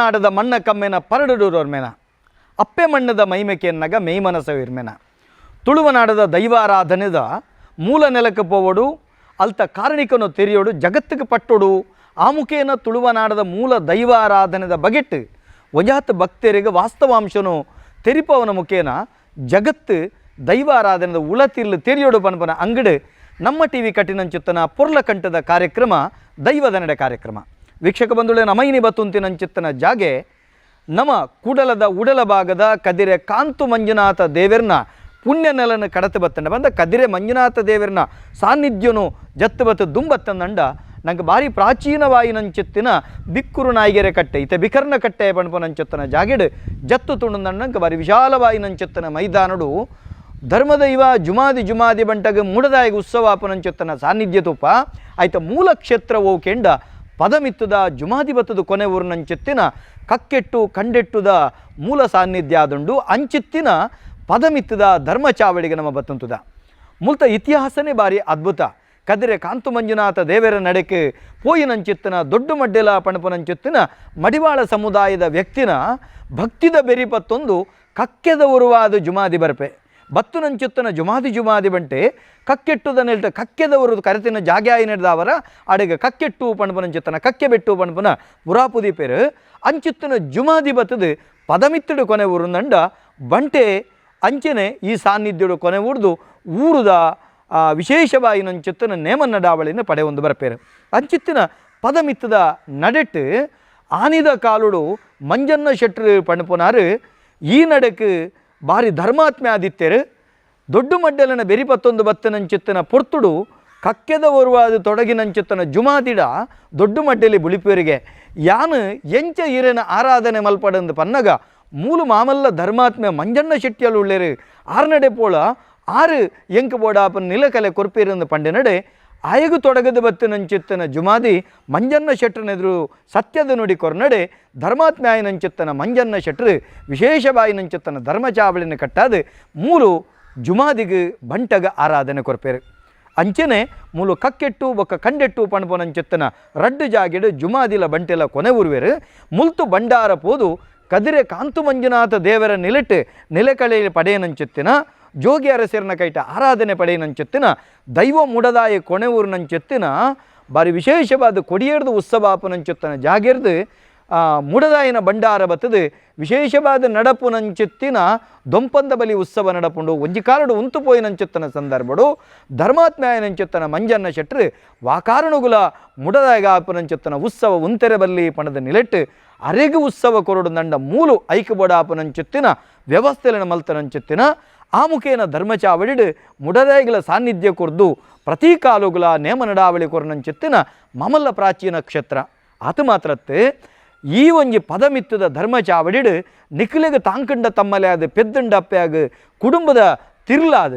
ತುಳುವನಾಡದ ಮಣ್ಣ ಕಮ್ಮೆನ ಪರಡುಡೋರ್ಮೆನ ಅಪ್ಪೆ ಮಣ್ಣದ ಮೈಮೆಕೆನ್ನಗ ಮೇಯ್ಮನಸವಿರ್ಮೆನ ತುಳುವನಾಡದ ದೈವಾರಾಧನೆದ ಮೂಲ ನೆಲಕ್ಕೆ ಪೋವಡು ಅಲ್ತ ಕಾರಣಿಕನು ತೆರಿಯೋಡು ಜಗತ್ತಿಗೆ ಪಟ್ಟೊಡು ಆ ಮುಖೇನ ತುಳುವನಾಡದ ಮೂಲ ದೈವಾರಾಧನೆದ ಬಗೆಟ್ ಒಂಜಾತ್ ಭಕ್ತರಿಗೆ ವಾಸ್ತವಾಂಶನು ತೆರಿಪವನ ಮುಖೇನ ಜಗತ್ತು ದೈವಾರಾಧನೆದ ಉಳತಿರ್ಲು ತೆರಿಯೋಡು ಪನ್ಪನ ಅಂಗಡಿ ನಮ್ಮ ಟಿವಿ ಕಟ್ಟಿನಂಚುತ್ತನ ಪೊರ್ಲಕಂಠದ ಕಾರ್ಯಕ್ರಮ ದೈವದ ನಡೆ ಕಾರ್ಯಕ್ರಮ. ವೀಕ್ಷಕ ಬಂಧುಳೆ, ನಮೈನಿ ಬತ್ತುಂತಿನಂಚಿತ್ತನ ಜಾಗೆ ನಮ ಕೂಡಲದ ಉಡಲ ಭಾಗದ ಕದಿರೆ ಕಾಂತು ಮಂಜುನಾಥ ದೇವೆರ್ನ ಪುಣ್ಯ ನೆಲನ ಕಡತು ಬತ್ತಂಡ ಬಂದ ಕದಿರೆ ಮಂಜುನಾಥ ದೇವೆರ್ನ ಸಾನ್ನಿಧ್ಯನು ಜತ್ತು ಬತ್ತು ದುಂಬತ್ತಂದಂಡ ನಂಗೆ ಭಾರಿ ಪ್ರಾಚೀನವಾಯಿನಂಚಿತ್ತಿನ ಬಿಕ್ಕುರು ನಾಯಿಗೆರೆ ಕಟ್ಟೆ ಇತ್ತೆ ಬಿಕರ್ನ ಕಟ್ಟೆ ಪಣಪನಂಚುತ್ತನ ಜಾಗೆಡು ಜತ್ತು ತುಂಡಂದಂಡ ನಂಗೆ ಭಾರಿ ವಿಶಾಲವಾಯಿನಂಚಿತ್ತನ ಮೈದಾನಡು ಧರ್ಮದೈವ ಜುಮಾದಿ ಜುಮಾದಿ ಬಂಟಗ ಮೂಡದಾಯಗ ಉತ್ಸವ ಅಪನಂಚುತ್ತನ ಸಾನ್ನಿಧ್ಯ ತುಪ್ಪ ಆಯ್ತ ಮೂಲ ಕ್ಷೇತ್ರ ಓಕೆಂಡ ಪದಮಿತ್ತದ ಜುಮಾದಿ ಬತ್ತದ ಕೊನೆ ಊರಿನಂಚಿತ್ತಿನ ಕಕ್ಕೆಟ್ಟು ಕಂಡೆಟ್ಟುದ ಮೂಲ ಸಾನ್ನಿಧ್ಯ ಆದುಂಡು ಅಂಚಿತ್ತಿನ ಪದಮಿತ್ತದ ಧರ್ಮ ಚಾವಡಿಗೆ ನಮ್ಮ ಬತ್ತಂತುದ ಮೂಲ್ತ ಇತಿಹಾಸನೇ ಭಾರಿ ಅದ್ಭುತ. ಕದಿರೆ ಕಾಂತು ಮಂಜುನಾಥ ದೇವರ ನಡೆಕೆ ಪೋಯಿನಂಚಿತ್ತನ ದೊಡ್ಡ ಮಡ್ಡೆಲ ಪಣಪನಂಚಿತ್ತಿನ ಮಡಿವಾಳ ಸಮುದಾಯದ ವ್ಯಕ್ತಿನ ಭಕ್ತಿದ ಬೆರಿಪತ್ತೊಂದು ಕಕ್ಕೆದ ಉರುವಾದ ಜುಮಾದಿ ಬರ್ಪೆ ಬತ್ತುನಂಚಿತ್ತನ ಜುಮಾದಿ ಜುಮಾದಿ ಬಂಟೆ ಕಕ್ಕೆಟ್ಟುದ ನೆಲ್ಟ ಕಕ್ಕೆದವರು ಕರೆತಿನ ಜಾಗೆ ಆಯಿ ನಡೆದವರ ಅಡೆಗೆ ಕಕ್ಕೆಟ್ಟು ಪಣಪನಂಚಿತ್ತನ ಕಕ್ಕೆ ಬೆಟ್ಟು ಪಣಪನ ಪುರಾಪುದಿ ಪೇರು ಅಂಚಿತ್ತನ ಜುಮಾದಿ ಬತ್ತದು ಪದಮಿತ್ತಡು ಕೊನೆ ಊರುನಂಡ ಬಂಟೆ ಅಂಚನೆ ಈ ಸಾನ್ನಿಧ್ಯಡು ಕೊನೆ ಊರ್ದು ಊರುದ ವಿಶೇಷವಾಯಿನಂಚಿತ್ತನ ನೇಮನ್ನ ಡಾವಳಿನ ಪಡೆ ಒಂದು ಬರಪೇರು ಅಂಚಿತ್ತಿನ ಪದಮಿತ್ತದ ನಡೆಟ್ಟು ಆನಿದ ಕಾಲುಡು ಮಂಜನ್ನ ಶೆಟ್ರು ಪಣಪುನಾರು ಈ ನಡೆಕ್ ಭಾರಿ ಧರ್ಮಾತ್ಮೆ ಆದಿತ್ಯರು ದೊಡ್ಡ ಮಡ್ಡಲನ ಬೆರಿಪತ್ತೊಂದು ಬತ್ತನಂಚಿತ್ತನ ಪೊರ್ತುಡು ಕಕ್ಕೆದ ಒರುವಾದ ತೊಡಗಿನಂಚಿತ್ತನ ಜುಮಾದಿಡ ದೊಡ್ಡ ಮಡ್ಡಲಿ ಬುಳಿಪೇರಿಗೆ ಯಾನು ಎಂಚ ಈರೆನ ಆರಾಧನೆ ಮಲ್ಪಡಂದು ಪನ್ನಗ ಮೂಲು ಮಾಮಲ್ಲ ಧರ್ಮಾತ್ಮೆ ಮಂಜಣ್ಣ ಶೆಟ್ಟಿಯಲು ಉಳ್ಳೇರು ಆರ್ನಡೆ ಪೋಳ ಆರು ಎಂಕ್ ಬೋಡಾಪನ ನಿಲಕಲೆ ಕೊರ್ಪೇರಂದು ಪಂಡೆ ನಡೆ ಆಯಗು ತೊಡಗದ ಬತ್ತಿನಂಚಿತ್ತನ ಜುಮಾದಿ ಮಂಜನ್ನ ಶೆಟ್ರನೆದುರು ಸತ್ಯದ ನುಡಿ ಕೊರ್ನಡೆ ಧರ್ಮಾತ್ಮ್ಯಾಯನಂಚಿತ್ತನ ಮಂಜನ್ನ ಶೆಟ್ರು ವಿಶೇಷವಾಯಿನಂಚಿತ್ತನ ಧರ್ಮಚಾವಳಿನ ಕಟ್ಟಾದು ಮೂಲು ಜುಮಾದಿಗೆ ಬಂಟಗ ಆರಾಧನೆ ಕೊರ್ಪೇರು. ಅಂಚನೆ ಮೂಲು ಕಕ್ಕೆಟ್ಟು ಬೊಕ್ಕ ಕಂಡೆಟ್ಟು ಪಣಪೊನಂಚಿತ್ತನ ರಡ್ಡು ಜಾಗೆಡು ಜುಮಾದಿಲ ಬಂಟೆಲ ಕೊನೆ ಊರುವೆರು ಮುಲ್ತು ಬಂಡಾರ ಪೋದು ಕದಿರೆ ಕಾಂತು ಮಂಜುನಾಥ ದೇವರ ನಿಲೆಟ್ಟು ನೆಲೆಕಳೆ ಪಡೆಯನಂಚಿತ್ತಿನ ಜೋಗಿ ಅರಸರನ ಕೈಟ ಆರಾಧನೆ ಪಡೆಯನಂಚಿತ್ತಿನ ದೈವ ಮುಡದಾಯ ಕೊನೆ ಊರಿನಂಚಿತ್ತಿನ ಬಾರಿ ವಿಶೇಷವಾದ ಕೊಡಿಯೇರ್ದು ಉತ್ಸವಾಪನಂಚಿತ್ತನ ಜಾಗೆರ್ದು ಮುಡದಾಯನ ಬಂಡಾರ ಬತ್ತದು ವಿಶೇಷವಾದ ನಡಪುನಂಚಿತ್ತಿನ ದೊಂಪಂದ ಬಲಿ ಉತ್ಸವ ನಡಪುಂಡು ಒಂಜಿ ಕಾಲಡು ಉಂತು ಪೋಯಿನಂಚಿತ್ತನ ಸಂದರ್ಭಡು ಧರ್ಮಾತ್ಮ್ಯಾಯನಂಚಿತ್ತನ ಮಂಜನ್ನ ಶೆಟ್ರು ವಾಕಾರಣುಗುಲ ಮುಡದಾಯಗ ಆಪನಂಚಿತ್ತನ ಉತ್ಸವ ಉಂತೆರೆ ಬಲ್ಲಿ ಪಣದ ನಿಲೆಟ್ಟು ಅರೆಗು ಉತ್ಸವ ಕೊರಡು ನಂಡ ಮೂಲು ಐಕುಬೊಡಾಪನಂಚಿತ್ತಿನ ವ್ಯವಸ್ಥೆಲನ ಮಲ್ತನಂಚಿತ್ತಿನ ಆ ಮುಖೇನ ಧರ್ಮಚಾವಡಿಡು ಮುಡದಾಯಿಗಳ ಸಾನ್ನಿಧ್ಯ ಕೊರ್ದು ಪ್ರತಿ ಕಾಲುಗುಲ ನೇಮ ನಡಾವಳಿ ಕೊರನಂಚಿತ್ತಿನ ಮಮಲ್ಲ ಪ್ರಾಚೀನ ಕ್ಷೇತ್ರ. ಆತ ಮಾತ್ರತ್ತೆ ಈ ಒಂಜಿ ಪದಮಿತ್ತದ ಧರ್ಮಚಾವಡಿಡು ನಿಕ್ಲೆಗ್ ತಾಂಕಂಡ ತಮ್ಮಲೆ ಆದ ಪೆದ್ದಂಡ ಅಪ್ಪೆಯಾಗ ಕುಟುಂಬದ ತಿರ್ಲಾದ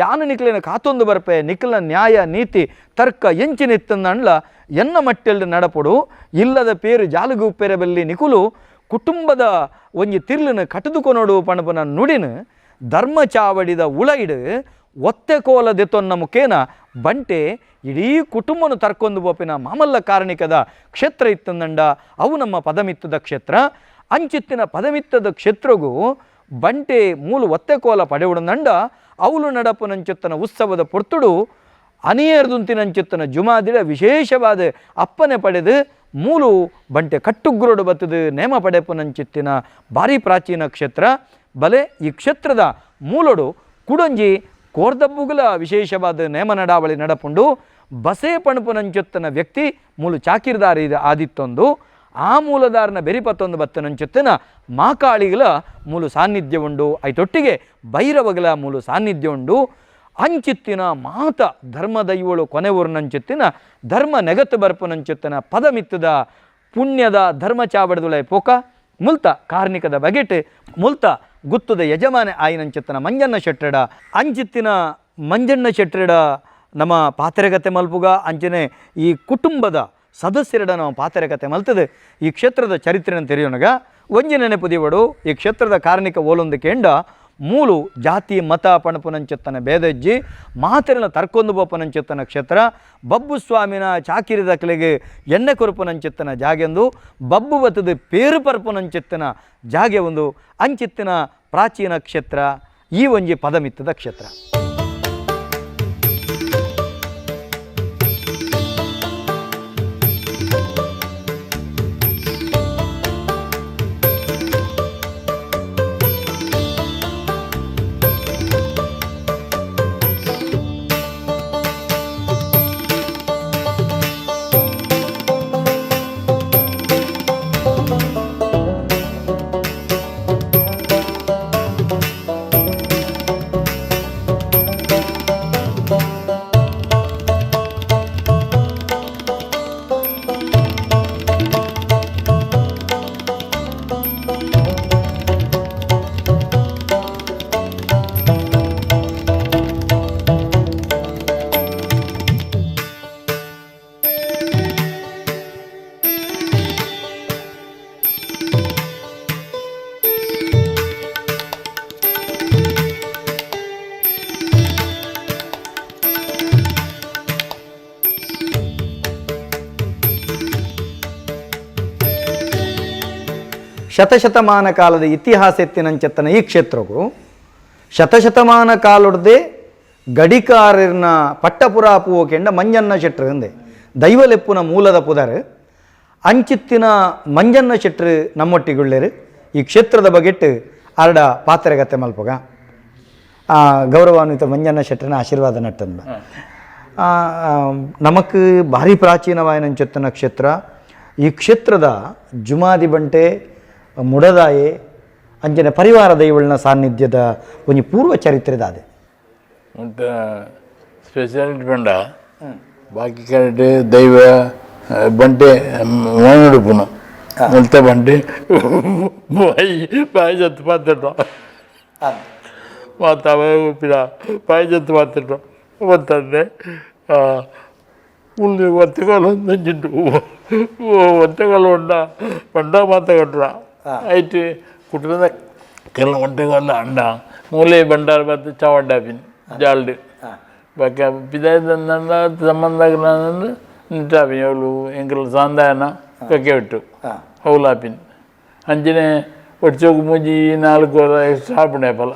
ಯಾನು ನಿಕ್ಲೆನ ಕಾತೊಂದು ಬರ್ಪೆ ನಿಕ್ಲ ನ್ಯಾಯ ನೀತಿ ತರ್ಕ ಎಂಚಿನಿತ್ತಂದಣ್ಲ ಎನ್ನ ಮಟ್ಟೆಲ್ಡು ನಡಪೊಡು ಇಲ್ಲದ ಪೇರು ಜಾಲುಗು ಉಪ್ಪೆರೆ ಬಲ್ಲಿ ನಿಕುಲು ಕುಟುಂಬದ ಒಂಜಿ ತಿರ್ಲನ ಕಟದುಕೊನೋಡು ಪಣಪನ ನುಡಿನ ಧರ್ಮಚಾವಡಿದ ಉಳೈಡು ಒತ್ತೆ ಕೋಲ ದೆತೊನ್ನ ಮುಖೇನ ಬಂಟೆ ಇಡೀ ಕುಟುಂಬನು ತರ್ಕೊಂದು ಬೋಪಿನ ಮಾಮಲ್ಲ ಕಾರಣಿಕದ ಕ್ಷೇತ್ರ ಇತ್ತಂದಂಡ ಅವು ನಮ್ಮ ಪದಮಿತ್ತದ ಕ್ಷೇತ್ರ. ಅಂಚಿತ್ತಿನ ಪದಮಿತ್ತದ ಕ್ಷೇತ್ರಗೂ ಬಂಟೆ ಮೂಲು ಒತ್ತೆಕೋಲ ಪಡೆಯುಡಂದಂಡ ಅವಲು ನಡಪುನಂಚಿತ್ತನ ಉತ್ಸವದ ಪೊರ್ತುಡು ಅನಿಯರ್ದುಂತಿನಂಚಿತ್ತನ ಜುಮಾದಿಡ ವಿಶೇಷವಾದ ಅಪ್ಪನೆ ಪಡೆದು ಮೂಲು ಬಂಟೆ ಕಟ್ಟುಗ್ರೋಡು ಬತ್ತದು ನೇಮ ಪಡೆಪುನಂಚಿತ್ತಿನ ಭಾರಿ ಪ್ರಾಚೀನ ಕ್ಷೇತ್ರ. ಬಲೆ ಈ ಕ್ಷೇತ್ರದ ಮೂಲೊಡು ಕುಡೊಂಜಿ ಕೋರ್ದಬ್ಬುಗುಲ ವಿಶೇಷವಾದ ನೇಮ ನಡಾವಳಿ ನಡಪುಂಡು ಬಸೆ ಪಣಪುನಂಚುತ್ತನ ವ್ಯಕ್ತಿ ಮೂಲು ಚಾಕಿರ್ದಾರಿ ಆದಿತ್ತೊಂದು ಆ ಮೂಲದಾರನ ಬೆರಿಪತ್ತೊಂದು ಬತ್ತನಂಚುತ್ತನ ಮಾಕಾಳಿಗಳ ಮೂಲು ಸಾನ್ನಿಧ್ಯ ಉಂಡು ಐತೊಟ್ಟಿಗೆ ಭೈರವಗಳ ಮೂಲು ಸಾನ್ನಿಧ್ಯ ಉಂಡು. ಅಂಚಿತ್ತಿನ ಮಾತ ಧರ್ಮದೈವಳು ಕೊನೆ ಊರಿನಂಚಿತ್ತಿನ ಧರ್ಮ ನೆಗತ್ತು ಬರ್ಪುನಂಚಿತ್ತಿನ ಪದಮಿತ್ತದ ಪುಣ್ಯದ ಧರ್ಮ ಚಾವಡದುಲೈ ಪೋಕ ಮುಲ್ತ ಕಾರ್ಣಿಕದ ಬಗೆಟ್ ಮುಲ್ತ ಗುತ್ತದ ಯಜಮಾನೆ ಆಯಿನಂಚಿತ್ತನ ಮಂಜಣ್ಣ ಶೆಟ್ಟಡ ಅಂಚಿತ್ತಿನ ಮಂಜಣ್ಣ ಶೆಟ್ಟಡ ನಮ್ಮ ಪಾತ್ರೆಗತೆ ಮಲ್ಪುಗ ಅಂಚನೆ ಈ ಕುಟುಂಬದ ಸದಸ್ಯರಡ ನಮ್ಮ ಪಾತ್ರೆಗತೆ ಮಲ್ತದೆ ಈ ಕ್ಷೇತ್ರದ ಚರಿತ್ರೆನ ತೆರೆಯೋಣಗ ಒಂಜಿ ನೆನಪು ದಿವಡು ಈ ಕ್ಷೇತ್ರದ ಕಾರ್ಣಿಕ ಓಲೊಂದು ಕೇಂಡ ಮೂಲು ಜಾತಿ ಮತ ಪಣಪುನಂಚೆತ್ತನ ಬೇದಜ್ಜಿ ಮಾತೆರನ ತರ್ಕೊಂದು ಬೋಪನಂಚೆತ್ತನ ಕ್ಷೇತ್ರ ಬಬ್ಬು ಸ್ವಾಮಿನ ಚಾಕಿರಿದಕ್ಲೆಗೆ ಎಣ್ಣೆ ಕೊರುಪುನಂಚೆತ್ತನ ಜಾಗೆಂದು ಬಬ್ಬು ಬತ್ತದ ಪೇರು ಪರ್ಪುನಂಚೆತ್ತನ ಜಾಗೆ ಒಂದು ಅಂಚಿತ್ತಿನ ಪ್ರಾಚೀನ ಕ್ಷೇತ್ರ ಈ ಒಂಜಿ ಪದಮಿತ್ತದ ಕ್ಷೇತ್ರ. ಶತಶತಮಾನ ಕಾಲದ ಇತಿಹಾಸ ಎತ್ತಿನಂచెತ್ತನ ಈ ಕ್ಷೇತ್ರಗೂ ಶತಶತಮಾನ ಕಾಲೊಡ್ದೆ ಗಡಿಕಾರರ್ನ ಪಟ್ಟಪುರಾಪು ಕೆಂಡ ಮಂಜನ್ನ ಶೆಟ್ರು ಅಂದೆ ದೈವಲೆಪ್ಪುನ ಮೂಲದ ಪುದರ್ ಅಂಚಿತ್ತಿನ ಮಂಜನ್ನ ಶೆಟ್ರು ನಮ್ಮೊಟ್ಟಿಗುಳ್ಳೇರು ಈ ಕ್ಷೇತ್ರದ ಬಗೆಟ್ಟು ಅರಡ ಪಾತ್ರೆಗತ್ತೆ ಮಲ್ಪಗ ಗೌರವಾನ್ವಿತ ಮಂಜನ್ನ ಶೆಟ್ಟರನ ಆಶೀರ್ವಾದ ನಟ್ಟಂದ. ನಮಕ್ ಭಾರಿ ಪ್ರಾಚೀನವಾಯನಂಚೆತ್ತನ ಕ್ಷೇತ್ರ. ಈ ಕ್ಷೇತ್ರದ ಜುಮಾದಿ ಬಂಟೆ ಮುಡದಾಯೆ ಅಂಜನೆ ಪರಿವಾರ ದೈವಳನ ಸಾನ್ನಿಧ್ಯದ ಒಂಜಿ ಪೂರ್ವ ಚರಿತ್ರೆದಾದೆ. ಮತ್ತು ಸ್ಪೆಷಾಲಿಟಿ ಬಂಡ ಬಾಕಿ ಕರೆಕ್ಟ್ ದೈವ ಬಂಟೆ ಮೋನುಡುಪುನು ಮುಲ್ತ ಬಂಟೆ ಬಾಯಿ ಬಾಯಿ ಜತ್ತು ಪಾತಿಟ್ಟು ಮಾತ ಉಪ್ಪಿನ ಬಾಯಿ ಜತ್ತು ಪಾತಿಟ್ಟು ಒತ್ತಂದೆ ಉಳ್ಳಿ ಒತ್ತಗಾಲ ನಂಜಿಂಟು ಒತ್ತಗಾಲ ಉಂಡ ಬಂಡ ಮಾತ ಕಟ್ಟುವ ಐಟ್ ಕುಟುಂಬದ ಕೆಲ ಒಟ್ಟೆಗಾಲ ಅಂಡ ಮೂಲೆ ಬಂಡಾರ ಬತ್ತು ಚಾವಡ್ಡಾಪಿನ ಜಾಲ್ಡು ಬೊಕ್ಕ ಪಿದಾಯಿ ಸಂಬಂಧ ನಿಟ್ಟಾಪಿನ ಅವಳು ಎಂಕಲ್ ಸಾಂದಾಯನ ಕಕ್ಕೆ ಬಿಟ್ಟು ಹೌಲಾಪಿನ ಅಂಚನೆ ಒಡ್ಚೋಕು ಮುಂಜಿ ನಾಲ್ಕು ಎಕ್ಸ್ಟ್ರಾ ಆಪುಂಡು ಏಪಲ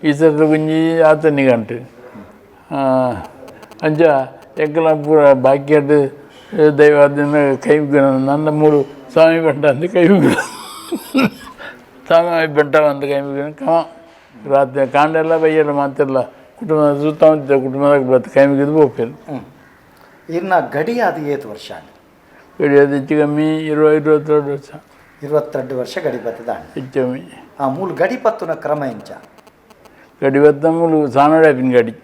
ಈ ಸರ್ತಿ ಗುಂಜಿ ಆತನಿ ಗಂಟು ಅಂಚ ಎಂಕಲ ಪೂರ ಬಾಕಿ ದೈವ ಕೈ ನನ್ನ ಮೂರು ಸ್ವಾಮಿ ಬಂಟ ಅಂತ ಕೈ ಸ್ವಾಮಿ ಬಂಟ ಅಂತ ಕೈ ಕಮ ರಾತ್ರಿ ಕಾಂಡೆಲ್ಲ ಬೈಯಲ್ಲ ಮಾತಿಲ್ಲ ಕುಟುಂಬ ಸುತ್ತಮುತ್ತ ಕುಟುಂಬದಾಗ ಬತ್ತು ಕೈ ಮುಗಿದು ಹೋಗ್ತೇನೆ. ಇನ್ನ ಗಡಿ ಅದು ಏತು ವರ್ಷ? ಗಡಿ ಅದು ಹೆಚ್ಚು ಕಮ್ಮಿ 22 ವರ್ಷ. 22 ವರ್ಷ ಗಡಿ ಬತ್ತದ ಹೆಚ್ಚು ಕಮ್ಮಿ. ಆ ಮೂಲ ಗಡಿ ಪತ್ತುನ ಕ್ರಮ ಎಂಚ? ಗಡಿ ಬತ್ತ ಮೂಲು ಸಾನೋಡಾಪಿನ ಗಡಿ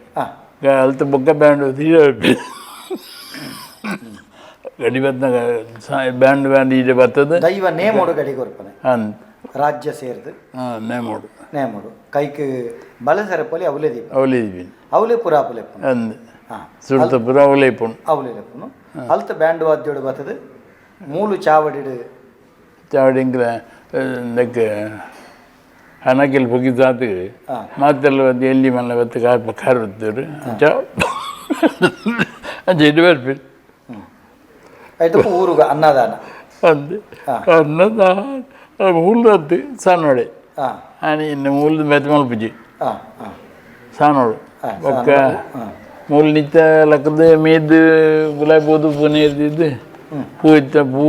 ಅಲ್ತ ಬೊಕ್ಕ ಬ್ಯಾಂಡ್ ಗಡಿ ಬತ್ತ ಬ್ಯಾಂಡ್ ಬ್ಯಾಂಡ್ ಈಡೆ ಬರ್ತದೆ. ದೈವ ನೇಮೋಡು ಗಡಿ ಕೊರ್ಪನೆ ಅಂದ್ ರಾಜ್ಯ ಸೇರ್ದು ನೇಮೋಡು ನೇಮೋಡು ಕೈಕ್ ಬಲಸರಪೊಲಿ ಅವಲೇ ದೀಪ ಅವಲೇ ದೀಪಿನ ಅವಲೇ ಪುರಾಪುಲೆಪ್ಪು ಅಂದ್ ಸುಡ್ತ ಪುರ ಅವಲೇ ಪುಣ್ ಅವಲೇ ಲೆಪ್ಪುನು ಅಲ್ತ ಬ್ಯಾಂಡ್ ವಾದ್ಯೋಡು ಬರ್ತದೆ ಮೂಲು ಚಾವಡಿಡು ಚಾವಡಿ ಎಂಕ್ಲ ಇಂದಕ್ಕೆ ಹಣಕೆಲ್ ಪೊಗಿ ಸಾತು ಮಾತೆಲ್ಲ ಬತ್ತು ಎಲ್ಲಿ ಮಲ್ಲ ಬತ್ತು ಕಾರ್ ಕಾರ್ ಬತ್ತರು ಅಂಚ ಇಡು ಬರ್ಪಿ ಆಯ್ತು ಊರುಗ ಅನ್ನದಾನ ಅಂದ್ ಅನ್ನದಾನ ಮೂಲು ಸಾನೋಡೆ ಆನಿ ಇನ್ನು ಮೂಲು ಮೆತ್ತ ಮಲ್ಪುಜಿ ಸಾನೋಡು ಬೊಕ್ಕ ಮೂಲು ನಿತ್ಯ ಲಕ್ಕದ ಮೇದ್ ಗುಲಾಬಿ ಹೂದು ಪೂ ನೀರ್ದಿದ್ದು ಪೂ ಇತ್ತ ಪೂ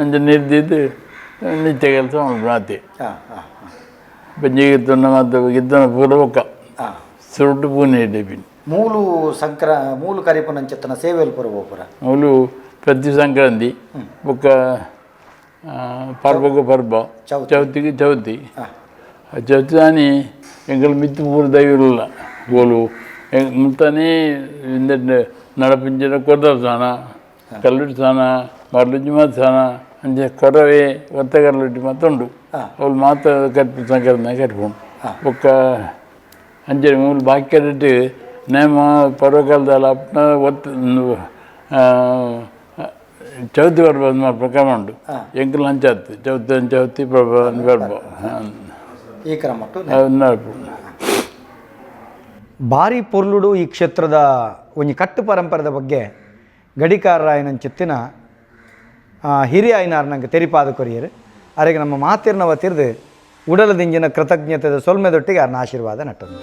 ಅಂಚ ನೀರ್ದಿದ್ದು ನಿತ್ಯ ಕೆಲಸ ಮಲ್ಪು ಆತೆ ಬಂಜಿಗೆ ತೊಂಡ ಮಾತ ಗಿತ್ತನ ಪೂರ ಬೊಕ್ಕ ಸುರುಟು ಪೂ ನೀರ್ದೆ ಪಿನ್ ಮೂಲು ಸಂಕ್ರ ಮೂಲು ಕರಿಪುನಂಚೆತ್ತನ ಸೇವೆಲ್ ಪೂರ ಪೋಪುರ ಮೂಲು ಪ್ರತಿ ಸಂಕ್ರಾಂತಿ ಬೊಕ್ಕ ಪರ್ಬకు ಪರ್ಬ ಚೌತಿಗೆ ಚೌತಿ ಚೌತಿ ದಾನಿ ಎಂಕಲ್ ಮಿತ್ತು ಪೂರ ದೈವಲ್ಲ ಗೋಲು ಮುಲ್ತಾನೆ ಇಂದ ನಡಪಿಂಚಿನ ಕೊರ್ದರ್ ಸಾನ ಕಲ್ಲುಟ್ಟಿ ಸಾನ ಮರಳುಜ್ಜಿ ಮಾತು ಸಾನ ಅಂಚೆ ಕೊರವೆ ಒತ್ತ ಕಲ್ಲುಟ್ಟಿ ಮಾತು ಉಂಡು ಅವ್ಳು ಮಾತ ಕಟ್ಪು ಸಂಕ್ರಾಂತಿ ಕಟ್ಪುಂಡು ಬೊಕ್ಕ ಅಂಚೆ ಮೂಲು ಬಾಕಿ ಕಟ್ಟಿಟ್ಟು ನೇಮ ಪರ್ವಕಾಲದಲ್ಲ ಅಪ್ಪನ ಒತ್ತ ಚೌತಿ ಪರ್ಬ ಪ್ರಕಾರ ಉಂಡು ಎಂಕಲ್ ಅಂಚಾತು ಚೌತಿ ಚೌತಿ ಪರ್ಬ ಪರ್ಬ. ಈ ಕ್ರಮಟ್ಟು ನಡಪುಂಡು. ಭಾರಿ ಪೊರ್ಲುಡು ಈ ಕ್ಷೇತ್ರದ ಒಂಜಿ ಕಟ್ಟು ಪರಂಪರೆದ ಬಗ್ಗೆ ಗಡಿಕಾರರಾಯನಂಚಿತ್ತಿನ ಹಿರಿಯ ಐನಾರ್ ನಂಗೆ ತೆರಿಪಾದ ಕೊರಿಯರು ಅರೆಗೆ ನಮ್ಮ ಮಾತಿರ್ನವ ತಿರ್ದು ಉಡಲದಿಂಜಿನ ಕೃತಜ್ಞತೆದ ಸೊಲ್ಮೆದೊಟ್ಟಿಗೆ ಅರ್ನ ಆಶೀರ್ವಾದ ನಟ್ಟನು.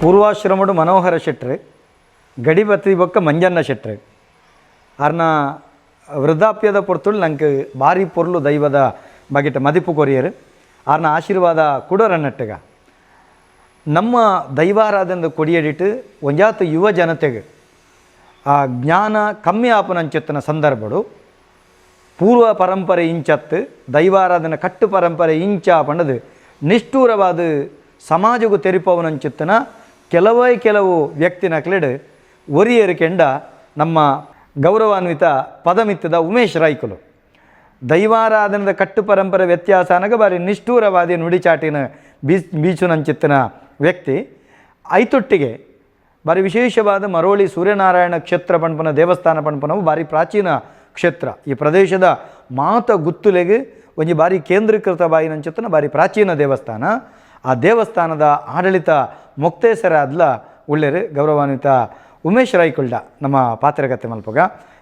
ಪೂರ್ವಾಶ್ರಮಡು ಮನೋಹರ ಶೆಟ್ರು, ಗಡಿಬತ್ತಿ ಬೊಕ್ಕ ಮಂಜಣ್ಣ ಶೆಟ್ರು ಅರ್ನ ವೃದ್ಧಾಪ್ಯದ ಪೊರ್ತುಳು ನಂಗೆ ಭಾರಿ ಪೊರ್ಲು ದೈವದ ಬಗೆಟ ಮದಿಪು ಕೊರಿಯರು ಆರ್ನ ಆಶೀರ್ವಾದ ಕುಡೋರನ್ನಟ್ಟಗ ನಮ್ಮ ದೈವಾರಾಧನೆದ ಕೊಡಿಯಡಿಟ್ಟು ಒಂಜಾತ ಯುವ ಜನತೆಗೆ ಆ ಜ್ಞಾನ ಕಮ್ಮಿ ಆಪನಂಚೆತ್ತನ ಸಂದರ್ಭಡು ಪೂರ್ವ ಪರಂಪರೆ ಇಂಚತ್ತು ದೈವಾರಾಧನೆ ಕಟ್ಟು ಪರಂಪರೆ ಇಂಚ ಪಂಡದು ನಿಷ್ಠೂರವಾದ ಸಮಾಜಕ್ಕೂ ತೆರಿಪವನಂಚಿತ್ತನ ಕೆಲವೇ ಕೆಲವು ವ್ಯಕ್ತಿ ನಕ್ಲೆಡ್ ಒರಿಯರು ಕೆಂಡ ನಮ್ಮ ಗೌರವಾನ್ವಿತ ಪದಮಿತ್ತದ ಉಮೇಶ್ ರಾಯ್ಕುಲು ದೈವಾರಾಧನದ ಕಟ್ಟು ಪರಂಪರೆ ವ್ಯತ್ಯಾಸ ಅನಗ ಬಾರಿ ನಿಷ್ಠೂರವಾದಿ ನುಡಿಚಾಟಿನ ಬೀಚುನಂಚಿತ್ತನ ವ್ಯಕ್ತಿ ಐತೊಟ್ಟಿಗೆ ಬಾರಿ ವಿಶೇಷವಾದ ಮರೋಳಿ ಸೂರ್ಯನಾರಾಯಣ ಕ್ಷೇತ್ರ ಪಣ್ಪನ ದೇವಸ್ಥಾನ ಪಣ್ಪನವು ಬಾರಿ ಪ್ರಾಚೀನ ಕ್ಷೇತ್ರ. ಈ ಪ್ರದೇಶದ ಮಾತ ಗುತ್ತುಲೆಗೆ ಒಂಜಿ ಬಾರಿ ಕೇಂದ್ರೀಕೃತ ಬಾಯಿನಂಚಿತ್ತನ ಬಾರಿ ಪ್ರಾಚೀನ ದೇವಸ್ಥಾನ. ಆ ದೇವಸ್ಥಾನದ ಆಡಳಿತ ಮೊಕ್ತೇಸರಾದ್ಲ ಉಳ್ಳೇರು ಗೌರವಾನ್ವಿತ ಉಮೇಶ್ ರಾಯ್ಕುಲ್ಡ ನಮ್ಮ ಪಾತ್ರಗತೆ ಮಲ್ಪಗ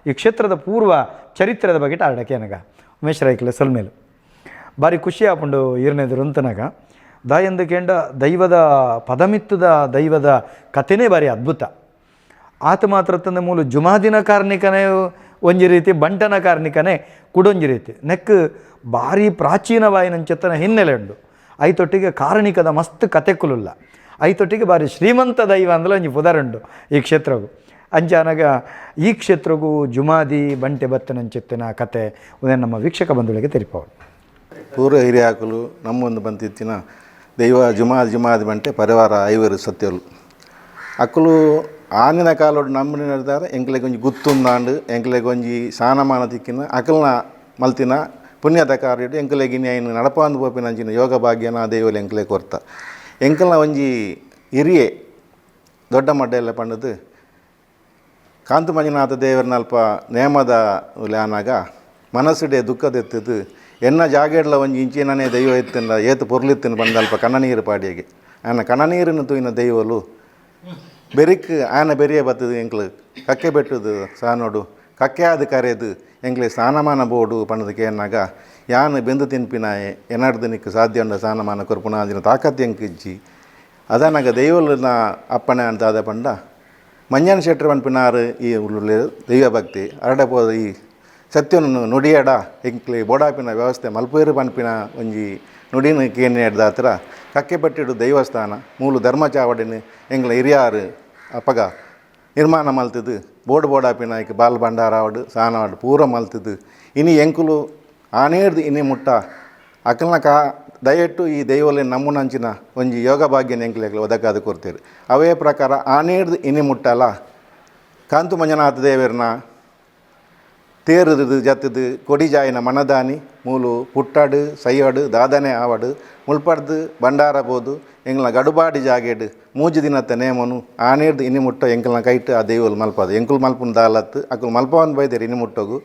ಈ ಕ್ಷೇತ್ರದ ಪೂರ್ವ ಚರಿತ್ರದ ಬಗ್ಗೆ ಆಡಕ್ಕೆ ಏನಗ ಉಮೇಶ್ ರಾಯ್ಕುಲ ಸೊಲ್ಮೇಲು ಭಾರಿ ಖುಷಿ ಆಪುಂಡು ಈರ್ನೆದುರು ಅಂತನಾಗ ದಾಯಂದು ಕೇಂಡ ದೈವದ ಪದಮಿತ್ತದ ದೈವದ ಕಥೆನೇ ಭಾರಿ ಅದ್ಭುತ. ಆತ ಮಾತ್ರ ತಂದೆ ಮೂಲ ಜುಮಾದಿನ ಕಾರ್ಣಿಕನೇ ಒಂಜಿ ರೀತಿ, ಬಂಟನ ಕಾರ್ಣಿಕನೇ ಕುಡೊಂಜಿ ರೀತಿ ನೆಕ್ ಭಾರಿ ಪ್ರಾಚೀನವಾಯಿನಂಚೆತ್ತನ ಹಿನ್ನೆಲೆ ಉಂಡು. ಐತೊಟ್ಟಿಗೆ ಕಾರಣಿಕದ ಮಸ್ತ್ ಕತೆ ಕುಲುಲ್ಲ ಐತೊಟ್ಟಿಗೆ ಭಾರಿ ಶ್ರೀಮಂತ ದೈವ ಅಂದ್ರೆ ಒಂಜಿ ಪುದರುಂಡು ಈ ಕ್ಷೇತ್ರಗೂ. ಅಂಚಾನಗ ಈ ಕ್ಷೇತ್ರಗೂ ಜುಮಾದಿ ಬಂಟೆ ಬತ್ತನಂಚಿತ್ತಿನ ಕತೆ ಉದಯ ನಮ್ಮ ವೀಕ್ಷಕ ಬಂಧುಗಳಿಗೆ ತೆರಿಪವಳು. ಪೂರ್ವ ಹಿರಿಯಾಕಲು ನಮ್ಮೊಂದು ಬಂತಿತ್ತಿನ ದೈವ ಜುಮಾದಿ ಜುಮಾದಿ ಬಂಟೆ ಪರಿವಾರ ಐವರು ಸತ್ಯಲು ಅಕ್ಕಲು ಆನಿನ ಕಾಲೋಡು ನಮ್ಮನೆ ನಡೆದಾರೆ ಎಂಕ್ಲೆಗ್ ಒಂಜಿ ಗುತ್ತುಂದಾಂಡು ಎಂಕ್ಲೆಗ್ ಒಂಜಿ ಸಾನಮಾನ ತಿಕ್ಕಿನ ಅಕಲ್ನ ಮಲ್ತಿನ ಪುಣ್ಯದ ಕಾರ್ಯಡು ಎಂಕ್ಲೆಗ್ ಇನಿ ಐನು ನಡಪಾಂದು ಪೋಪಿನ ಅಂಚಿನ ಯೋಗ ಭಾಗ್ಯನ ದೈವಲು ಎಂಕ್ಲೆ ಕೊರ್ತ ಎಂಕಲ್ನ ಒಂಜಿ ಹಿರಿಯೆ ದೊಡ್ಡ ಮಡ್ಡೆಲ್ಲ ಪಂಡದು ಕಾಂತು ಮಂಜುನಾಥ ದೇವರನಲ್ಪ ನೇಮದ ಆನಾಗ ಮನಸ್ಸುಡೆ ದುಃಖದೆತ್ತದು ಎನ್ನ ಜಾಗೆಡ್ಲ ಒಂಜಿ ಇಂಚಿನನೇ ದೈವ ಎತ್ತಿನ ಏತು ಪೊರ್ಲಿತ್ತಿನ ಬಂದಲ್ಪ ಕಣ್ಣನೀರು ಪಾಡಿಯಗೆ ಆನ ಕಣ್ಣನೀರನ್ನು ತೂಯಿನ ದೈವಲು ಬೆರಿಕ್ ಆನ ಬೆರಿಯ ಬತ್ತದು ಎಂಕ್ಲು ಕಕ್ಕೆ ಬೆಟ್ಟದು ಸಾನೋಡು ಕಕ್ಕೆ ಆದ ಕರೆದು ಎಂಕ್ಲೆ ಸ್ನಾನಮಾನ ಬೋಡು ಪಂಡದಕ್ಕೆ ಏನಾಗ ಯಾನು ಬೆಂದು ತಿನ್ಪಿನಾಯೆ ಎನಾಡ್ದು ನಿಕ್ಕು ಸಾಧ್ಯ ಉಂಡ ಸ್ನಾನಮಾನ ಕೊರ್ಪುನ ಅಂದಿನ ತಾಕತ್ತು ಎಂಕಿಜ್ಜಿ ಅದಾನಾಗ ದೈವಲನ ಅಪ್ಪಣೆ ಅಂತ ಆದ ಪಂಡ ಮಂಜನ್ ಶೆಟ್ರು ಪನ್ಪಿನಾರು ಈ ಉಳ್ಳೆ ದೈವ ಭಕ್ತಿ ಅರಡ ಪೋದ ಈ ಸತ್ಯವನ್ನು ನುಡಿಯಡ ಎಂಕ್ಲೆ ಬೋಡಾಪಿನ ವ್ಯವಸ್ಥೆ ಮಲ್ಪೇರು ಪನ್ಪಿನ ಒಂಜಿ ನುಡಿನ ಕೇಣಿಡ್ದಾತ್ರ ಕಕ್ಕೆಬೆಟ್ಟಿಡು ದೈವಸ್ಥಾನ ಮೂಲು ಧರ್ಮಚಾವಡಿನ ಎಂಗ್ಲ ಹಿರಿಯಾರು ಅಪಗ ನಿರ್ಮಾಣ ಮಲ್ತದು ಬೋರ್ಡ್ ಬೋಡಾಪಿನಾಯ್ಕ ಬಾಲ್ ಭಂಡಾರಾವಡು ಸಾನವಾಡು ಪೂರ ಮಲ್ತದು ಇನಿ ಎಂಕುಲು ಆನೇರ್ದು ಇನಿ ಮುಟ್ಟ ಅಕಲ್ನ ಕಾ ದಯಟ್ಟು ಈ ದೈವಲೆ ನಮ್ಮುನಂಚಿನ ಒಂಜಿ ಯೋಗ ಭಾಗ್ಯನ ಎಂಕ್ಲೆಗ್ಲ ಒದಕಾದ ಕೊರ್ತೀರಿ. ಅವೇ ಪ್ರಕಾರ ಆನೇರ್ದು ಇನಿ ಮುಟ್ಟಲ ಕಾಂತು ಮಂಜುನಾಥ ದೇವರನ ತೇರುದು ಜತ್ತದು ಕೊಡಿಜಾಯಿನ ಮನದಾನಿ ಮೂಲು ಪುಟ್ಟಾಡು ಸೈಯಾಡು ದಾದನೆ ಆವಡು ಮುಲ್ಪಡ್ದು ಭಂಡಾರ ಬೋದು ಎಂಗ್ಲ ಗಡುಬಾಡಿ ಜಾಗೇಡು ಮೂಜಿ ದಿನತ್ತ ನೇಮನು ಆನೇರ್ದು ಇನಿ ಮುಟ್ಟ ಎಂಕಲ್ನ ಕೈಟ್ ಆ ದೈವಲು ಮಲ್ಪದು ಎಂಕುಲು ಮಲ್ಪುನ ದಾಲತ್ತು ಅಕುಲು ಮಲ್ಪವನ್ ಬೈದೇರು ಇನಿ ಮುಟ್ಟೋಗು.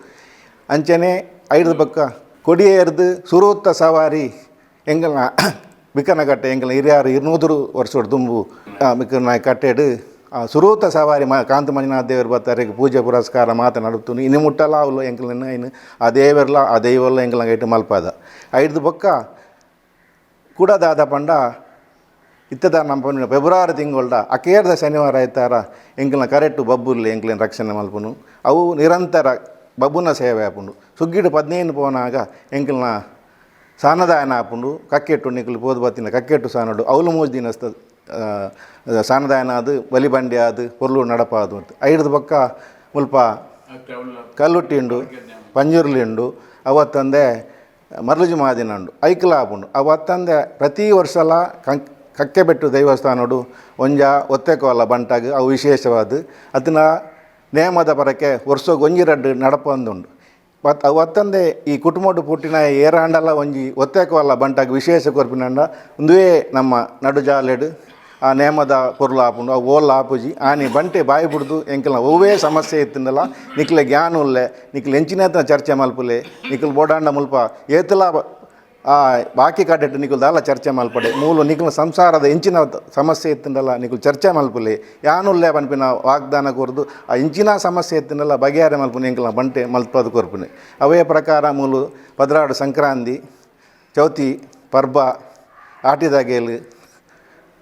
ಅಂಚನೆ ಐದು ಪಕ್ಕ ಕೊಡಿಯೇರ್ದು ಸುರೂತ್ತ ಸವಾರಿ ಎಂಕಲ್ನ ಬಿಕ್ಕನಕಟ್ಟೆ ಎಂಕಲ್ನ ಹಿರಿಯಾರು 200 ವರ್ಷದ ದುಂಬು ಬಿಕ್ಕನ ಕಟ್ಟೆಡು ಆ ಸುರೂತ ಸವಾರಿ ಕಾಂತ ಮಂಜುನಾಥ ದೇವರು ಬರ್ತಾರೆ ಪೂಜೆ ಪುರಸ್ಕಾರ ಮಾತ ನಡುತ್ತುನು ಇನ್ನು ಮುಟ್ಟಲ ಅವಳು ಎಂಕಲ್ನ ಇನ್ನು ಆ ದೇವರ್ಲ ಆ ದೈವಲ್ಲ ಎಂಕಲ್ನ ಇಟ್ಟು ಮಲ್ಪಾದ. ಐದು ಬೊಕ್ಕ ಕೂಡ ದಾದ ಪಂಡ ಇತ್ತದ ನಮ್ಮ ಫೆಬ್ರವರಿ ತಿಂಗಳ್ದ ಅಕೇರ್ದ ಶನಿವಾರ ಆಯ್ತಾರ ಎಂಕಲ್ನ ಕರೆಕ್ಟು ಬಬ್ಬುರ್ಲಿ ಎಂಕ್ಲಿನ ರಕ್ಷಣೆ ಮಲ್ಪುನು ಅವು ನಿರಂತರ ಬಬ್ಬುನ ಸೇವೆ ಆಪುಂಡು. ಸುಗ್ಗಿಡು 15 ಪೋನಾಗ ಎಂಕಲ್ನ ಸಾನದಾಯನ ಆಪುಂಡು ಕಕ್ಕೆಟ್ಟು ನಿಕ್ಲು ಪೋದು ಬತ್ತಿನ ಕಕ್ಕೆಟ್ಟು ಸಾನಡು ಅವಲು ಮೂಜು ದಿನ ಸಾನದಾಯನ ಅದು ಬಲಿಬಂಡಿ ಅದು ಪೊರ್ಲು ನಡಪ ಅದು ಅಂತ ಐದು ಪಕ್ಕ ಮುಲ್ಪ ಕಲ್ಲುಟ್ಟಿ ಉಂಡು ಪಂಜುರ್ಲಿ ಉಂಡು ಅವತ್ತಂದೆ ಮರಳುಜು ಮಾದಿನ ಉಂಡು ಐಕ್ಲ ಆಪುಂಡು. ಅವತ್ತಂದೆ ಪ್ರತಿ ವರ್ಷಲ ಕಕ್ಕೆಬೆಟ್ಟು ದೈವಸ್ಥಾನಡು ಒಂಜ ಒತ್ತೆಕೋಲ ಬಂಟಾಗ ಅವು ವಿಶೇಷವಾದ ಅದನ್ನ ನೇಮದ ಪರಕ್ಕೆ ವರ್ಷಕ್ಕೆ ಒಂಜಿ ರಡ್ಡು ನಡಪಂದುಂಡು. ಅವು ಅತ್ತಂದೆ ಈ ಕುಟುಂಬಡು ಪುಟ್ಟಿನ ಏರಾಂಡಲ ಒಂಜಿ ಒತ್ತೆಕೋಲ ಬಂಟಾಗ ವಿಶೇಷ ಕೊರ್ಪಿನಂಡ ಒಂದುವೇ ನಮ್ಮ ನಡು ಜಾಲೆಡು ಆ ನೇಮದ ಪೊರ್ಲು ಆಪುಂಡು ಅವು ಓಲ್ ಆಪುಜಿ ಆನಿ ಬಂಟೆ ಬಾಯಿ ಬಿಡ್ದು ಎಂಕಲ್ನ ಒವ್ವೇ ಸಮಸ್ಯೆ ಇತ್ತಿಂದಲ್ಲ ನಿಕ್ಲೆ ಜ್ಞಾನ ಉಲ್ಲೆ ನಿಕ್ಲೆ ಎಂಚಿನ ಚರ್ಚೆ ಮಲ್ಪುಲೆ ನಿಕ್ಲು ಬೋಡಾಂಡ ಮುಲ್ಪ ಏತಲ ಆ ಬಾಕಿ ಕಡೆಟ್ ನಿಕುಲು ದಾಲ ಚರ್ಚೆ ಮಲ್ಪಡೆ ಮೂಲು ನಿಕ್ಲ ಸಂಸಾರದ ಎಂಚಿನ ಸಮಸ್ಯೆ ಇತ್ತಿಂದಲ್ಲ ನಿಕುಲು ಚರ್ಚೆ ಮಲ್ಪುಲೆ ಯಾನುಲ್ಲೆ ಪನ್ಪಿನ ವಾಗ್ದಾನ ಕೊರ್ದು ಆ ಇಂಚಿನ ಸಮಸ್ಯೆ ಇತ್ತಿಂದಲ್ಲ ಬಗೆಹರೆ ಮಲ್ಪುನೆ ಎಂಕಲ್ನ ಬಂಟೆ ಮಲ್ಪದು ಕೊರ್ಪುನೆ. ಅವೇ ಪ್ರಕಾರ ಮೂಲು 16 ಸಂಕ್ರಾಂತಿ ಚೌತಿ ಪರ್ಬ ಆಟಿದಾಗೇಲು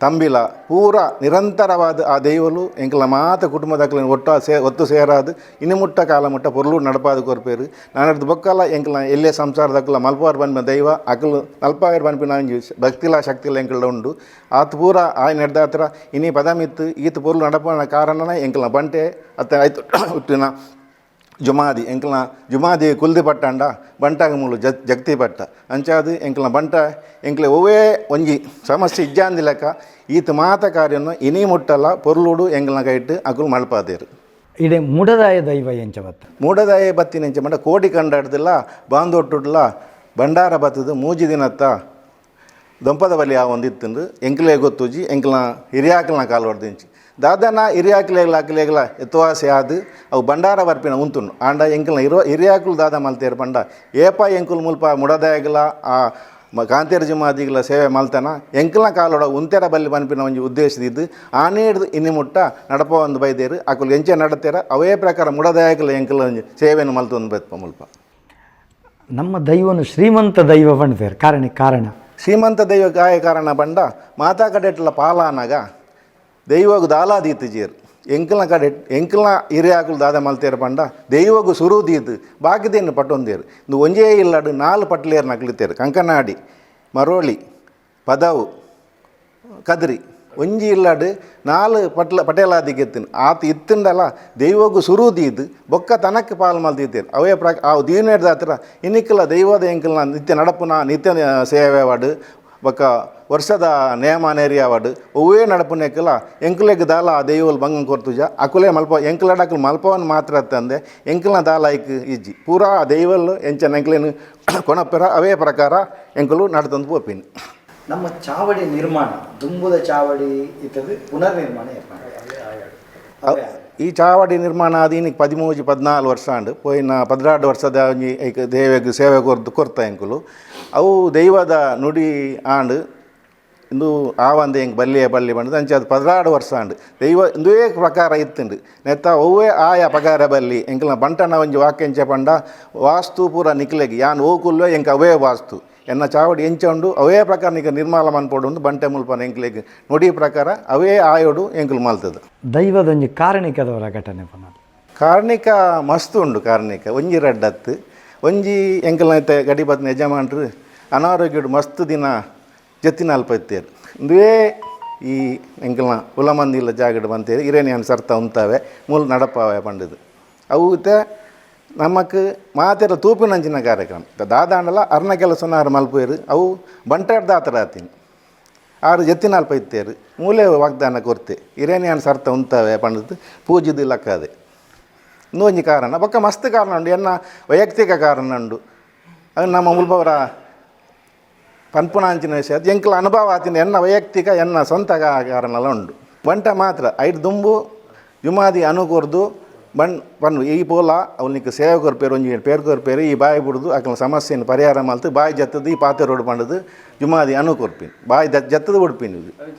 ತಂಬಿಲ ಪೂರ ನಿರಂತರವಾದ ಆ ದೈವಲು ಎಂಕಲ್ನ ಮಾತ ಕುಟುಂಬದಕ್ಲೆನ್ ಒಟ್ಟು ಒತ್ತು ಸೇರಾದು ಇನ್ನು ಮುಟ್ಟ ಕಾಲ ಮುಟ್ಟ ಪೊರ್ಲು ನಡಪಾದ ಕೊರ್ಪೇರು. ನಾನಡ್ದು ಬೊಕ್ಕಲ ಎಂಕಲ್ನ ಎಲ್ಲೇ ಸಂಸಾರದಕ್ಕಲ ಮಲ್ಪವಾರ್ ಪನ್ಪಿನ ದೈವ ಅಕಲು ಮಲ್ಪಾಯರ್ ಪನ್ಪಿನ ಒಂಜಿ ಭಕ್ತಿಲ ಶಕ್ತಿಲ ಎಂಕಲ್ಡ ಉಂಡು ಆತ ಪೂರ ಆಯ್ ನಡೆದಾತ್ರ ಇನಿ ಪದಮಿತ್ತು ಈತ ಪೊರ್ಲು ನಡಪನ ಕಾರಣನ ಎಂಕಲ್ನ ಬಂಟೆ ಅತ್ತ ಆಯ್ತು ಹುಟ್ಟಿನ ಜುಮಾದಿ ಎಂಕಲ್ನ ಜುಮಾದಿ ಕುಲ್ದಿ ಪಟ್ಟಂಡ ಬಂಟಾಗ ಮೂಲು ಜಗತಿ ಪಟ್ಟ ಅಂಚಾದು ಎಂಕಲ್ನ ಬಂಟ ಎಂಕ್ಲೆ ಒವ್ವೇ ಒಂಜಿ ಸಮಸ್ಯೆ ಇಜ್ಜಾಂದಿ ಲೆಕ್ಕ ಈತ ಮಾತ ಕಾರ್ಯನು ಇನಿ ಮುಟ್ಟಲ್ಲ ಪೊರ್ಲುಡು ಎಂಕಲ್ನ ಕೈಟ್ ಅಕುಲು ಮಲ್ಪಾದೇರು. ಇಡೆ ಮುಡದಾಯ ದೈವ ಎಂಚ ಬತ್ತ ಮೂಡದಾಯ ಬತ್ತಿನ ಎಂಚ ಮಂಡ ಕೋಡಿ ಕಂಡಾಡ್ದಿಲ್ಲ ಬಾಂದೊಟ್ಟುಡ್ಲ ಭಂಡಾರ ಬತ್ತದು ಮೂಜಿ ದಿನತ್ತ ದೊಂಪದ ಬಲಿ ಆ ಒಂದು ಇತ್ತಂದು ಎಂಕ್ಲೆ ಗೊತ್ತುಜಿ ಎಂಕ್ಲ ಹಿರಿಯಾಕಲ್ನ ಕಾಲು ಹೊಡೆದಿಂಚಿ ದಾದನ ಹಿರಿಯಾಕ್ಲೇಗ್ಲ ಅಕ್ಲೇಗ್ಲ ಎತ್ತುವಾಸೆ ಆದು ಅವು ಭಂಡಾರ ಬರ್ಪಿನ ಉಂತುಂಡು ಆಂಡ ಎಂಕಲ್ನ ಇರೋ ಹಿರಿಯಾಕುಲು ದಾದ ಮಲ್ತೇರು ಪಂಡ ಏಪ ಎಂಕುಲು ಮುಲ್ಪ ಮುಡದಾಯಗ್ಲ ಆ ಕಾಂತೇರು ಜುಮಾದಿಗ್ಲ ಸೇವೆ ಮಲ್ತನ ಎಂಕಲ್ನ ಕಾಲೋಡ ಉಂತೆರ ಬಲ್ಲಿ ಪನ್ಪಿನ ಒಂಜಿ ಉದ್ದೇಶದಿದ್ದು ಆನೇಡ್ದು ಇನ್ನಿ ಮುಟ್ಟ ನಡಪ ಒಂದು ಬೈದೇರು ಅಕುಲು ಎಂಚೆ ನಡತೇರ ಅವೇ ಪ್ರಕಾರ ಮುಡದಾಯಗ್ಲ ಎಂಕಲ್ ಒಂಜಿ ಸೇವೆಯನ್ನು ಮಲ್ತೊಂದು ಬೈತ್ಪ ಮುಲ್ಪ. ನಮ್ಮ ದೈವನು ಶ್ರೀಮಂತ ದೈವ ಪಂಡ್ತೇರು ಕಾರಣ ಕಾರಣ ಶ್ರೀಮಂತ ದೈವ ಗಾಯ ಕಾರಣ ಬಂಡ ಮಾತಾ ಕಡೆಟ್ಲ ಪಾಲಾನಾಗ ದೈವಗು ದಾಲಾದೀತು ಜೇರು ಎಂಕಲ್ನ ಕಡೆ ಎಂಕಲ್ನ ಹಿರಿಯಾಕುಲು ದಾದ ಮಲ್ತೇರು ಪಂಡ ದೈವಗು ಸುರುದೀತು ಬಾಕಿದೇನು ಪಟ್ಟೊಂದೇರು ಇಂದು ಒಂಜೇ ಇಲ್ಲಡು 4 ಪಟ್ಲೇರು ನಕ್ಲಿತೇರು ಕಂಕನಾಡಿ ಮರೋಳಿ ಪದವು ಕದ್ರಿ ಒಂಜಿ ಇಲ್ಲಡು 4 ಪಟ್ಲ ಪಟೇಲಾದಿಗೆತ್ತಿನ ಆತ ಇತ್ತಂಡಲ್ಲ ದೈವಗು ಸುರುದೀದು ಬೊಕ್ಕ ತನಕ್ಕೆ ಪಾಲು ಮಲ್ದಿದ್ದೇರು ಅವೇ ಆ ದೀನೇಡ್ದ ಹತ್ರ ಇನ್ನಿಕ್ಕಲ ದೈವದ ಎಂಕಲ್ನ ನಿತ್ಯ ನಡಪುನ ನಿತ್ಯ ಸೇವೆ ವಾಡು ಬೊಕ್ಕ ವರ್ಷದ ನೇಮ ನೇರಿಯಾವಾಡು ಒವ್ವೇ ನಡಪುನೆಕ್ಕಲ ಎಂಕುಲೆಗ್ ದಾಲ ಆ ದೈವಲ್ ಬಂಗಂ ಕೊರ್ತುಜ ಅಕುಲೇ ಮಲ್ಪ ಎಂಕುಲಡ ಅಕುಲು ಮಲ್ಪವನ್ ಮಾತ್ರ ತಂದೆ ಎಂಕಲ್ನ ದಾಲ ಐಕ್ ಇಜ್ಜಿ ಪೂರಾ ಆ ದೈವಲ್ ಎಂಚನ ಎಂಕ್ಲೇನು ಕೊಣಪೆರ ಅವೇ ಪ್ರಕಾರ ಎಂಕುಲು ನಡ್ತಂದು ಪೋಪಿನಿ. ನಮ್ಮ ಚಾವಡಿ ನಿರ್ಮಾಣ ದುಂಬುದ ಚಾವಡಿ ಇತ್ತದು ಪುನರ್ನಿರ್ಮಾಣ ಈ ಚಾವಡಿ ನಿರ್ಮಾಣ ಆದ ಇನ್ನಿಗೆ 13 14 ವರ್ಷ ಆಂಡ್ ಪೋಯಿನ 12 ವರ್ಷದ ಒಂಜಿ ಐಕ್ ದೇವೆಗ್ ಸೇವೆ ಕೊರ್ದು ಕೊರ್ತ ಎಂಕುಲು ಅವು ದೈವದ ನುಡಿ ಆಂಡ್ ಇಂದು ಆವಂದೆ ಎಂಕ್ ಬಲ್ಲಿಯ ಬಲ್ಲಿ ಬಂಡದು ಅಂಚೆ ಅದು 12 ವರ್ಷ ಆಂಡ್ ದೈವ ಇಂದುವೇ ಪ್ರಕಾರ ಇತ್ತುಂಡು ನೆತ್ತ ಒವ್ವೇ ಆಯ ಪಗಾರ ಬಲ್ಲಿ ಎಂಕಲ್ನ ಬಂಟನ ಒಂಜಿ ವಾಕ್ಯಂಚ ಪಂಡ ವಾಸ್ತು ಪೂರ ನಿಕ್ಲೆಗ್ ಯಾನ್ ಓಕುಲ್ವೆ ಎಂಕ್ ಅವೇ ವಾಸ್ತು ಎನ್ನ ಚಾವಡಿ ಎಂಚ ಉಂಡು ಅವೇ ಪ್ರಕಾರ ನಿಕ ನಿರ್ಮಾಲ ಮನ್ಪೊಡು ಉಂದು ಬಂಟೆ ಮುಲ್ಪನ ಎಂಕ್ಲೆಗ್ ನುಡಿ ಪ್ರಕಾರ ಅವೇ ಆಯೋಡು ಎಂಕುಲು ಮಲ್ತದ. ದೈವದೊಂಜಿ ಕಾರಣಿಕದವರ ಘಟನೆ ಪನ ಕಾರ್ಣಿಕ ಮಸ್ತ್ ಉಂಡು ಕಾರ್ಣಿಕ ಒಂಜಿ ರಡ್ಡತ್ತು ಒಂಜಿ ಎಂಕಲ್ನ ಇತ್ತೆ ಗಡಿ ಬತ್ತಿನ ಯಜಮಾನ್ರು ಅನಾರೋಗ್ಯಡು ಮಸ್ತ್ ದಿನ ಜತ್ತಿನ ಅಲ್ಪ ಇತ್ತೇರು ಇಂದುವೇ ಈ ಎಂಕಲ್ನ ಉಲಮಂದಿಲ್ಲ ಜಾಗಡ್ ಬಂತೇರಿ ಇರೇನಿಯನ್ ಸರ್ತ ಉಂತಾವೆ ಮೂಲ ನಡಪಾವೆ ಪಂಡದು ಅವು ಇತ್ತೆ ನಮಕ್ ಮಾತೆರ ತೂಪಿನಂಚಿನ ಕಾರ್ಯಕ್ರಮ ದಾದಾಂಡಲ ಅರ್ನ ಕೆಲಸನ ಆರು ಮಲ್ಪೇರು ಅವು ಬಂಟಾಡ್ದ ಆತರ ಆತೀನಿ ಆರು ಜತ್ತಿನ ಅಲ್ಪ ಇತ್ತೇರು ಮೂಲೆ ವಾಗ್ದಾನ ಕೊರ್ತೆ ಇರೇನಿಯನ್ ಸರ್ತ ಉಂತಾವೆ ಪಂಡದು ಪೂಜಿದು ಲಕ್ಕಾದೆ ಇನ್ನೊಂಜಿ ಕಾರಣ ಬೊಕ್ಕ ಮಸ್ತ್ ಕಾರಣ ಉಂಡು ಎನ್ನ ವೈಯಕ್ತಿಕ ಕಾರಣ ಉಂಡು ಅದು ನಮ್ಮ ಮುಲ್ಪವರ ಪನ್ಪುನಾಂಚಿನ ವಿಷಯ ಅದು ಎಂಕಲ ಅನುಭವ ಆತಿನ ಎನ್ನ ವೈಯಕ್ತಿಕ ಎನ್ನ ಸ್ವಂತ ಕಾರಣಲ ಉಂಡು ಬಂಟ ಮಾತ್ರ ಐಟ್ ದುಂಬು ಜುಮಾದಿ ಅನುಕೊರ್ದು ಬಣ್ ಪನ್ ಈ ಪೋಲ ಅವನಿಗೆ ಸೇವೆ ಕೊರ್ಪೇರು ಒಂಜಿ ಪೇರ್ ಕೊರ್ಪೇರು ಈ ಬಾಯಿ ಬಿಡ್ದು ಅಕಲ ಸಮಸ್ಯೆಯನ್ನು ಪರಿಹಾರ ಮಲ್ತು ಬಾಯಿ ಜತ್ತದು ಈ ಪಾತೆ ರೋಡ್ ಪಂಡದು ಜುಮಾದಿ ಅನು ಕೊರ್ಪಿನ್ ಬಾಯಿ ಜತ್ತದು ಉಡ್ಪಿನ್ ಇದು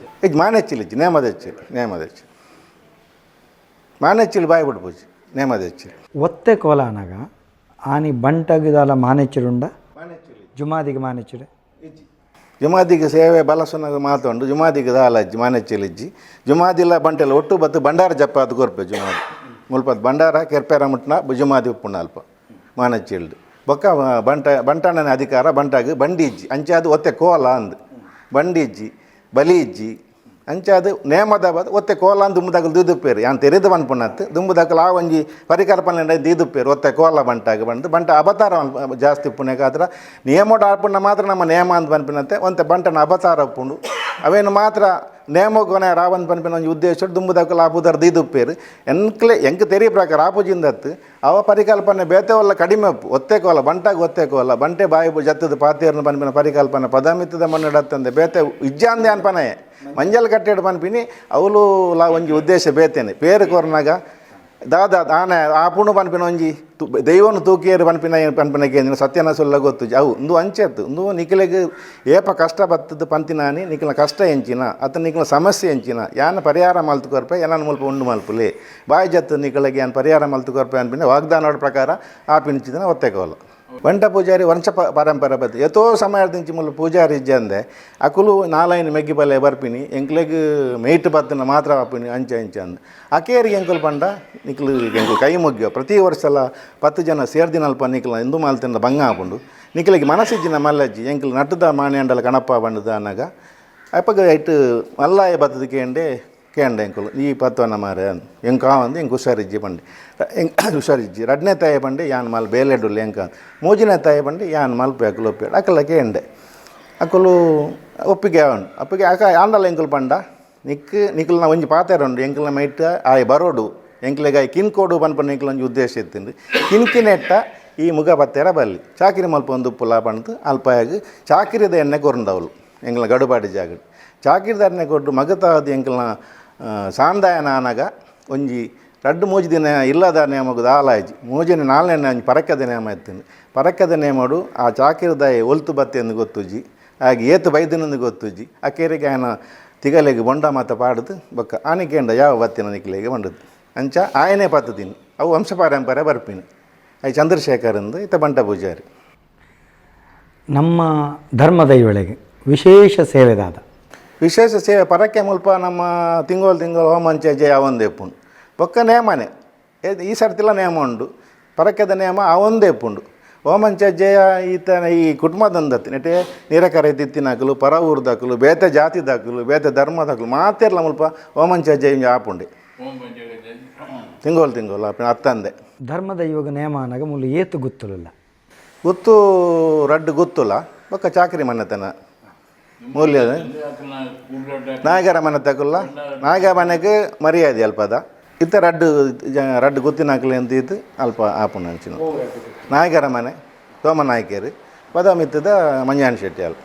ಇದು ಮಾನೆಚ್ಚಿಲ್ ನೇಮದೆಚ್ಚಿ ನೇಮದೆಚ್ಚಿ ಮಾನೆಚ್ಚಿಲ್ ಬಾಯಿ ಬಿಡ್ಪೂಜಿ ನೇಮದೆಚ್ಚಿ. ಒತ್ತೆ ಕೋಲ ಅನಗ ಆನಿ ಬಂಟಗಿದಾಲ ಮಾನೆಚ್ಚಿರುಂಡ ಜುಮಾದಿಗೆ ಮಾನೆಚ್ಚಿಡೆ ಜುಮಾದಿಗೆ ಸೇವೆ ಬಲಸುನಾಗ ಮಾತುಂಡು ಜುಮಾದಿಗೆ ದಾಲಜ್ಜಿ ಮಾನೆಚ್ಚಿಲಿಜ್ಜಿ ಜುಮಾದಿಲ್ಲ ಬಂಟೆಲ್ಲ ಒಟ್ಟು ಬತ್ತು ಬಂಡಾರ ಜಪ್ಪಾದು ಕೊರ್ಪೆ ಜುಮಾದಿ ಮುಲ್ಪದ್ ಬಂಡಾರ ಕೆರ್ಪೇರ ಮುಟ್ನ ಜುಮಾದಿ ಉಪ್ಪುಂಡು ಅಲ್ಪ ಮಾನೆಚ್ಚಿಲ್ಡು ಬೊಕ್ಕ ಬಂಟ ಬಂಟಣ್ಣನ ಅಧಿಕಾರ ಬಂಟಾಗ ಬಂಡಿ ಇಜ್ಜಿ ಅಂಚಾದು ಒತ್ತೆ ಕೋಲ ಅಂದು ಬಂಡಿ ಇಜ್ಜಿ ಬಲಿ ಇಜ್ಜಿ ಅಂಚಾದು ನೇಮದ ಬದ್ ಒತ್ತೆ ಕೋಲ ಅಂದ್ ದುಂಬುದಾಗಲು ದೀದುಪ್ಪೇರು ಯಾನ್ ತೆರೆದು ಪನ್ಪುನತ್ತು ದುಂಬುದಾಗಲು ಆ ಒಂಜಿ ಪರಿಕಲ್ಪನೆ ದೀದುಪ್ಪೇರು ಒತ್ತೆ ಕೋಲ ಬಂಟಾಗ ಬಂದು ಬಂಟ ಅಬತಾರ ಜಾಸ್ತಿ ಉಪ್ಪುನೇಕಾದ್ರ ನಿಯಮೋಡ ಆಪುಂಡ ಮಾತ್ರ ನಮ್ಮ ನೇಮ ಅಂತ ಪನ್ಪಿನಂತೆ ಒಂತೆ ಬಂಟನ ಅಬತಾರ ಉಪ್ಪುಂಡು ಅವೇನು ಮಾತ್ರ ನೇಮಗೊನೆ ರಾವನ್ ಪನ್ಪಿನ ಒಂಜಿ ಉದ್ದೇಶ ದುಂಬುದಾಕಲು ಆಪುದಾರ ದೀದುಪ್ಪೇರು ಎನ್ಕ್ಲೆ ಎಂಕ್ ತೆರಿ ಪ್ರಕಾರ ಆಪುಜಿಂದತ್ತು ಅವ ಪರಿಕಲ್ಪನೆ ಬೇತೆವಲ್ಲ ಕಡಿಮೆ ಉಪ್ಪು ಒತ್ತೆ ಕೋಲ ಬಂಟಾಗ ಒತ್ತೆ ಕೋಲ ಬಂಟೆ ಬಾಯಿ ಜತ್ತದ ಪಾತೇರ್ನ ಪನ್ಪಿನ ಪರಿಕಲ್ಪನೆ ಪದಮಿತ್ತದ ಮಣ್ಣಡತ್ತಂದೆ ಬೇತೆ ಇಜ್ಜಾಂದೆ ಅನ್ಪನೆ ಮಂಜಲ್ ಕಟ್ಟೆಡ್ ಪನ್ಪಿನಿ ಅವಲು ಲಾ ಒಂಜಿ ಉದ್ದೇಶ ಬೇತೇನೆ ಪೇರು ಕೊರ್ನಾಗ ದಾದ ಆನೆ ಆಪುಣು ಪನ್ಪಿನ ಒಂಜಿ ದೈವನು ತೂಕಿಯರು ಪನ್ಪಿನ ಪನ್ಪಿನ ಕೇಂದ್ರ ಸತ್ಯನ ಸುಲ್ಲ ಗೊತ್ತು ಅವು ಇಂದು ಅಂಚೆತ್ತು ಇಂದು ನಿಖಿಲೆಗ್ ಏಪ ಕಷ್ಟ ಬತ್ತದ ಪಂತಿನಾನಿ ನಿಖಿಲ ಕಷ್ಟ ಎಂಚಿನ ಅತ ನಿಖಿಲ ಸಮಸ್ಯೆ ಎಂಚಿನ ಯಾನ ಪರಿಹಾರ ಮಲ್ತು ಕೊರ್ಪೆ ಯಾನ ಮುಲ್ಪ ಉಂಡು ಮಲ್ಪುಲೆ ಬಾಯಿ ಜತ್ತು ನಿಖಿಲಗೆ ಯಾನ್ ಪರಿಹಾರ ಮಲ್ತು ಕೊರ್ಪೆ ಅನ್ಪಿನ ವಾಗ್ದಾನೋಡ ಪ್ರಕಾರ ಆ ಪಿಂಚಿದನ ಒತ್ತೆಕೋಲ ವಂಟ ಪೂಜಾರಿ ವಂಶ ಪರಂಪರೆ ಬತ್ತು ಎತೋ ಸಮಯ ಮುಲ್ಲ ಪೂಜಾರಿ ಇಜ್ಜಂದೆ ಅಕುಲು ನಾಲೈನ್ ಮೆಗ್ಗಿ ಬಲ್ಲೆ ಬರ್ಪಿನಿ ಎಂಕ್ಲೆಗ್ ಮೇಟ್ ಬತ್ತನ ಮಾತ್ರ ಆಪಿನಿ ಅಂಚೆ ಅಂಚೆ ಅಂದ್ ಅಕೇರಿ ಎಂಕುಲು ಪಂಡ ನಿಕ್ಲು ಎಂಕುಲು ಕೈ ಮುಗ್ಯೋ ಪ್ರತಿ ವರ್ಷಲ 10 ಜನ ಸೇರ್ದಿನಲ್ಪ ನಿಕ್ಲ ಇಂದು ಮಾಲ್ತಿನ ಬಂಗ ಆಪುಂಡು ನಿಕ್ಲಿಗೆ ಮನಸ್ಸಿಜ್ಜಿನ ಮಲ್ಲಜ್ಜಿ ಎಂಕುಲು ನಟ್ಟದ ಮಾಣಿ ಕಣಪ್ಪ ಬಂಡದ ಅನ್ನಾಗ ಅಪ್ಪಗ ಐಟ್ ಮಲ್ಲಾಯ ಬತ್ತದ ಕೇಂಡೆ ಕೇಂಡೆ ಎಂಕುಲು ಈ ಪತ್ವನ ಮಾರೆ ಎಂಕ ಒಂದು ಎಂಕ್ ಹುಷಾರಿಜ್ಜಿ ಪಂಡೆ ಎಂಕ್ ಹುಷಾರಿಜ್ಜಿ ರಡ್ನೇ ತಾಯಿ ಪಂಡೆ ಯಾನ್ ಮಾಲ್ ಬೇಲೆಡುಲ್ಲ ಎಂಕ ಮೂಜಿನೇ ತಾಯಿ ಪಂಡೆ ಯಾನ್ ಮಲ್ಪೆ ಅಕುಲು ಒಪ್ಪಿ ಅಕಲ ಕೇಂಡೆ ಅಕುಲು ಒಪ್ಪಿಗೆ ಅವನು ಅಪ್ಪಿಗೆ ಅಕ ಆಂಡಲ ಎಂಕುಲು ಪಂಡ ನಿಕ್ ನಿಕ್ಲನ ಒಂಜಿ ಪಾತೆರ ಉಂಡು ಎಂಕಲ್ನ ಮೈಟ್ ಆಯ್ ಬರೋಡು ಎಂಕ್ಲೆಗ್ ಆಯ್ ಕಿನ್ಕೋಡು ಪನ್ಪನ ಎಂಕುಲು ಒಂಜಿ ಉದ್ದೇಶ ಇತ್ತಿಂದು ಕಿನ್ಕಿನೆಟ್ಟ ಈ ಮುಗ ಪತ್ತೇರ ಬಲ್ಲಿ ಚಾಕಿರಿ ಮಲ್ಪ ಒಂದು ಉಪ್ಪುಲ ಪಂಡ್ದು ಅಲ್ಪಾಯಾಗ ಚಾಕಿರಿದ ಎಣ್ಣೆ ಕೊರಂಡವಳು ಎಂಕಲ್ನ ಗಡುಪಾಡಿ ಜಾಗಡ್ ಚಾಕಿರಿದ ಎಣ್ಣೆ ಕೊಟ್ಟು ಮಗತಾದ ಎಂಕಲ್ನ ಸಾಂದಾಯನ ಆನಗ ಒಂಜಿ ರಡ್ಡು ಮೂಜಿ ದಿನ ಇಲ್ಲದ ನೇಮಗು ದಾಲಾಯ್ಜಿ ಮೂಜಿನ ನಾಲ್ನೇ ಒಂಜಿ ಪರಕ್ಕದ ನೇಮ ಇತ್ತಿಂದು ಪರಕ್ಕದ ನೇಮಡು ಆ ಚಾಕಿರಿದ ಒಲ್ತು ಬತ್ತೆ ಎಂದು ಗೊತ್ತುಜ್ಜಿ ಹಾಗೆ ಏತು ಬೈದಿನಂದು ಗೊತ್ತುಜ್ಜಿ ಆ ಕೇರಿಗೆ ಆಯನ ತಿಗಲೆಗೆ ಬೊಂಡ ಮಾತ ಪಾಡುದು ಬೊಕ್ಕ ಆನಿಕೇಂಡ ಯಾವ ಬತ್ತಿನ ನಿಕ್ಲೆಗೆ ಬಂಡದು ಅಂಚ ಆಯನೇ ಪತ್ತುದೀನಿ ಅವು ವಂಶ ಪಾರಂಪರೆ ಬರ್ಪಿನಿ I Chandrashekhar ಅಂದು ಈತ ಬಂಟ ಪೂಜಾರಿ. ನಮ್ಮ ಧರ್ಮದೈವಳಿಗೆ ವಿಶೇಷ ಸೇವೆದಾದ ವಿಶೇಷ ಸೇವೆ ಪರಕ್ಕೆ ಮುಲ್ಪ ನಮ್ಮ ತಿಂಗಳು ತಿಂಗಳು ಹೋಮಂಚೆ ಜಯ ಒಂದೇ ಪುಂಡು ಬೊಕ್ಕ ನೇಮನೆ ಈ ಸರ್ತಿಲ ನೇಮ ಉಂಡು ಪರಕ್ಕೆದ ನೇಮ ಆ ಒಂದೇ ಪುಂಡು ಹೋಮಂಚ ಜಯ ಈತ ಈ ಕುಟುಂಬದಂದತ್ತಿ ನೆಟೆ ನಿರಕರ ತಿತ್ತಿನಾಕಲು ಪರ ಊರ್ದಾಕಲು ಬೇತೆ ಜಾತಿ ದಾಕಲು ಬೇತೆ ಧರ್ಮದಾಕಲು ಮಾತೆರ್ಲ ಮುಲ್ಪ ಹೋಮಂಚ ಜಯ ಆಪುಂಡೆ ತಿಂಗಳು ತಿಂಗಳು ಆಪಿನ ಅತ್ತಂದೆ. ಧರ್ಮದ ಇವಾಗ ನೇಮ ಅನ್ನಾಗ ಮೂಲು ಏತು ಗೊತ್ತಿಲ್ಲ ಗುತ್ತು ರಡ್ಡು ಗೊತ್ತುಲ್ಲ ಬೊಕ್ಕ ಚಾಕರಿ ಮನ್ನತನ ಮೂಲ್ಯ ನಾಯಕರ ಮನೆ ತಕುಲ್ಲ ನಾಯಕ ಮನೆಗೆ ಮರ್ಯಾದೆ ಅಲ್ಪದ ಇತ್ತ ರಡ್ಡು ರಡ್ಡು ಗುತ್ತಿನಾಕಲಿ ಅಂತ ಇತ್ತು ಅಲ್ಪ ಆಪುಂಡು ಅಂಚಿನ ನಾಯಕರ ಮನೆ ಸೋಮ ನಾಯಕರು ಪದಮಿತ್ತದ ಮಂಜಾನ್ ಶೆಟ್ಟಿ ಅಲ್ಪ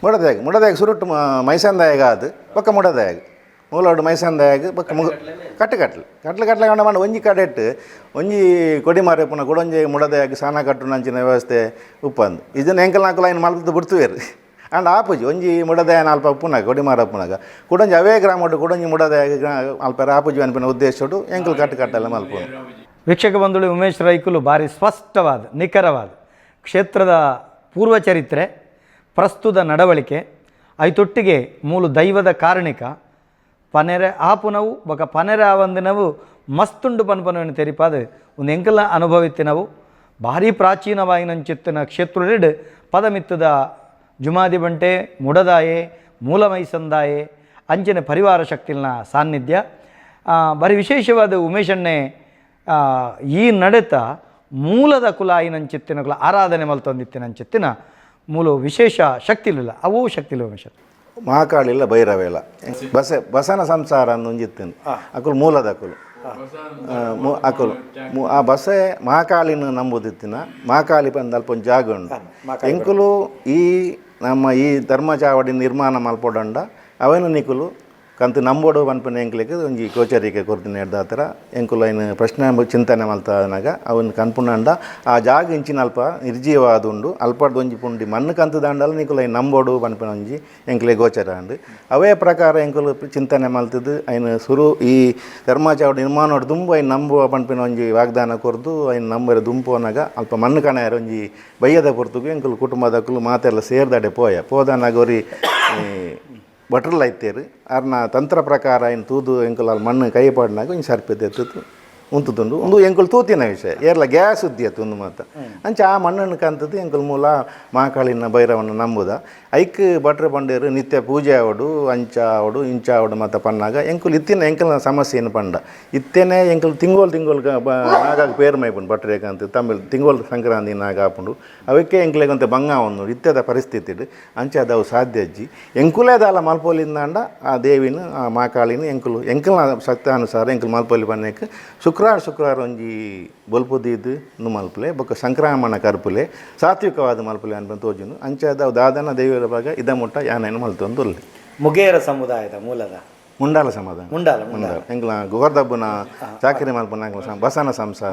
ಮುಡದಾಗ ಮುಡದಾಗ ಸುರುಟ್ಟು ಮೈಸಂದಾಯಗ ಅದು ಬೊಕ್ಕ ಮುಡದಾಗ ಮೂಲೋಡು ಮೈಸಂದಾಯಗ ಬೊಕ್ಕ ಮುಗ ಕಟ್ಟು ಕಟ್ಲು ಕಟ್ಲು ಕಟ್ಲೆ ಕಂಡ ಮಾಡ ಒಂಜಿ ಕಡೆಟ್ಟು ಒಂಜಿ ಕೊಡಿ ಮಾರಿ ಪುನಃ ಕೊಡೊಂಜಿ ಮುಡದಾಗ ಸಾನ ಕಟ್ಟು ಅಂಚಿನ ವ್ಯವಸ್ಥೆ ಉಪ್ಪಂದು ಇದನ್ನ ಎಂಕಲ್ ನಾಲ್ಕು ಲೈನ್ ಮಲ್ತು ಬಿಡ್ತುವೇರು ಅಂಡ್ ಆಪುಜಿ ಒಂಜಿ ಮುಡದಾಯ ಅಲ್ಪ ಉಪ್ಪುನಾಗ ಕೊಡಿ ಮಾರ ಉಪ್ಪುನಾಗ ಕುಡೊಂಜಿ ಅವೇ ಗ್ರಾಮ ಕುಡೊಂಜಿ ಮುಡದಾಯ ಅಲ್ಪ ಆಪುಜಿ ಅನ್ಪಿನ ಉದ್ದೇಶಡು ಎಂಕಲ್ ಕಟ್ಟು ಕಟ್ಟಲ್ಲ ಮಲ್ಪು. ವೀಕ್ಷಕ ಬಂಧುಗಳು, ಉಮೇಶ್ ರೈಕುಲು ಭಾರಿ ಸ್ಪಷ್ಟವಾದ ನಿಖರವಾದ ಕ್ಷೇತ್ರದ ಪೂರ್ವಚರಿತ್ರೆ, ಪ್ರಸ್ತುತ ನಡವಳಿಕೆ, ಐತೊಟ್ಟಿಗೆ ಮೂಲು ದೈವದ ಕಾರಣಿಕ ಪನೆರೆ ಆಪುನವು ಬೊಕ ಪನೆರೆ ಆವಂದಿನವು ಮಸ್ತುಂಡು ಪನ್ಪನವನ್ನು ತೆರಿಪಾದ ಒಂದು ಎಂಕಲ ಅನುಭವಿತ್ತಿನವು ಭಾರಿ ಪ್ರಾಚೀನವಾಯಿನಂಚಿತ್ತಿನ ಕ್ಷೇತ್ರಲೆಡ್ ಪದಮಿತ್ತದ ಜುಮಾದಿ ಬಂಟೆ ಮುಡದಾಯೆ ಮೂಲಮೈಸಂದಾಯೆ ಅಂಚಿನ ಪರಿವಾರ ಶಕ್ತಿಲ್ನ ಸಾನ್ನಿಧ್ಯ. ಬಾರಿ ವಿಶೇಷವಾದ ಉಮೇಶಣ್ಣೆ ಈ ನಡೆತ ಮೂಲದ ಕುಲಾಯಿನಂಚಿತ್ತಿನ ಕುಲ ಆರಾಧನೆ ಮಲ್ತೊಂದಿತ್ತಿನಂಚಿತ್ತಿನ ಮೂಲ ವಿಶೇಷ ಶಕ್ತಿ ಇಲ್ಲ, ಅವು ಶಕ್ತಿ ಇಲ್ಲ ಉಮೇಶ. ಮಹಾಕಾಳಿಲ್ಲ ಭೈರವೇಲ ಬಸೆ ಬಸನ ಸಂಸಾರ ಅಂದೊಂಜಿತ್ತೇನೆ ಅಕುಲು ಮೂಲದ ಅಕುಲು ಅಕುಲು ಆ ಬಸೆ ಮಹಾಕಾಳಿನ ನಂಬುದಿತ್ತಿನ ಮಹಾಕಾಳಿ ಪಂದ್ ಅಲ್ಪ ಒಂಜಿ ಜಾಗ ಉಂಡು. ಎಂಕುಲು ಈ ನಮ್ಮ ಈ ಧರ್ಮಚಾವಡಿ ನಿರ್ಮಾಣ ಮಲ್ಪೊಡಂಡ ಅವೇನು ನಿಕುಲು ಕಂತು ನಂಬೋಡು ಪನ್ಪಿನ ಎಂಕ್ಲೆಗ್ ಒಂಜಿ ಗೋಚರಿಕೆ ಕೊರ್ತಿನ ಎಡ್ದಾತ್ರ. ಎಂಕುಲು ಐನ್ ಪ್ರಶ್ನೆ ಚಿಂತನೆ ಮಲ್ತಾನಾಗ ಅವನ್ ಕನ್ಪುನಂಡ ಆ ಜಾಗ ಇಂಚಿನ ಅಲ್ಪ ನಿರ್ಜೀವ ಆದುಂಡು, ಅಲ್ಪಡ್ದು ಒಂಜಿ ಪುಂಡಿ ಮಣ್ಣು ಕಂತು ದಾಂಡಲ ನಿಕುಲು ಐನ್ ನಂಬೋಡು ಪನ್ಪಿನ ಒಂಜಿ ಎಂಕ್ಲೆ ಗೋಚರ ಆಂಡ್. ಅವೇ ಪ್ರಕಾರ ಎಂಕುಲು ಚಿಂತನೆ ಮಲ್ತದು ಐನ್ ಸುರು ಈ ಧರ್ಮಚಾವಡಿ ನಿರ್ಮಾಣೋಡು ದುಂಬು ಐನ್ ನಂಬುವ ಪನ್ಪಿನ ಒಂಜಿ ವಾಗ್ದಾನ ಕೊರ್ದು ಐನ್ ನಂಬರೆ ದುಂಪುವನಾಗ ಅಲ್ಪ ಮಣ್ಣು ಕಣಯರ ಒಂಜಿ ಬಯ್ಯದ ಪೊರ್ತುಗು ಎಂಕುಲು ಕುಟುಂಬದಕುಲು ಮಾತೆಲ್ಲ ಸೇರ್ದಡೆ ಪೋಯ ಪೋದನಾಗ ಒರಿ ಭಟ್ರಲ್ಲ ಇತ್ತೇರು ಅರ್ನ ತಂತ್ರ ಪ್ರಕಾರ ಐನ್ ತೂದು ಎಂಕುಲು ಅಲ್ಲಿ ಮಣ್ಣು ಕೈ ಪಾಡ್ನಾಗ ಒಂಜಿ ಸರ್ಪೆ ಎತ್ತುದು ಉಂತುದುಂಡು. ಉಂದು ಎಂಕುಲು ತೂತಿನ ವಿಷಯ ಏರ್ಲ ಗ್ಯಾಸ್ ಉದ್ದಿಯತ್ತು ಉಂದು ಮಾತ. ಅಂಚ ಆ ಮಣ್ಣನ್ನು ಕಂತದ್ದು ಎಂಕುಲು ಮೂಲ ಮಹಾಕಾಳಿನ ಭೈರವನ್ನ ನಂಬುದ. ಐಕ್ ಭಟ್ರು ಪಂಡೇರು ನಿತ್ಯ ಪೂಜೆ ಆವಡು ಅಂಚ ಆವಡು ಇಂಚ ಆವಡು ಮಾತ ಪನ್ನಾಗ ಎಂಕುಲು ಇತ್ತಿನ ಎಂಕಲ್ನ ಸಮಸ್ಯೆ ಏನು ಪಂಡ ಇತ್ತೇನೆ ಎಂಕುಲು ತಿಂಗೋಲು ತಿಂಗೋಲು ನಾಗಾಗ ಪೇರು ಮೈಪುಂಡು ಭಟ್ರೇಕ ಅಂತ ತಮಿಳ್ ತಿಂಗೋಲು ಸಂಕ್ರಾಂತಿ ನಾಗ ಆಪುಂಡು. ಅವಕ್ಕೆ ಎಂಕ್ಲೆಗ್ ಒಂತೆ ಬಂಗ ಒಂದು ಇತ್ತೆದ ಪರಿಸ್ಥಿತಿ ಅಂಚ ಅದು ಸಾಧ್ಯ ಅಜ್ಜಿ ಎಂಕುಲೇ ದಾಲ ಮಲ್ಪೊಲಿಂದಾಂಡ ಆ ದೇವಿನ ಆ ಮಹಾಕಾಳಿನ ಎಂಕುಲು ಎಂಕಲ್ನ ಸತ್ಯಾನುಸಾರ ಎಂಕುಲು ಮಲ್ಪೊಲಿ ಪನ್ನೇಕ್ ಶುಕ್ರವಾರ ಶುಕ್ರವಾರ ಒಂಜಿ ಬೊಲ್ಪು ದೀದ್ ನು ಮಲ್ಪುಲೆ ಬೊಕ್ಕ ಸಂಕ್ರಮಣ ಕರ್ಪುಲೆ ಸಾತ್ವಿಕವಾದ ಮಲ್ಪುಲೆ ಅನ್ಪಂತ ತೋಜುನು. ಅಂಚ ಅವು ದಾದನ ದೇವಿಯ ಭಾಗ ಇದ ಮುಟ್ಟ ಯಾನೇನು ಮಲ್ತೊಂದು ಉಲ್ಲೆ. ಮುಗೇರ ಸಮುದಾಯದ ಮೂಲದ ಮುಂಡಾಲ ಸಮಾಧಾನ. ಮುಂಡಾಲ. ಮುಂಡಾಲ ಎಂಕ್ಲ ಗುವರ್ದಬ್ಬನ ಚಾಕರಿ ಮಲ್ಪನ ಎಂಕ್ಲ ಬಸನ ಸಂಸಾರ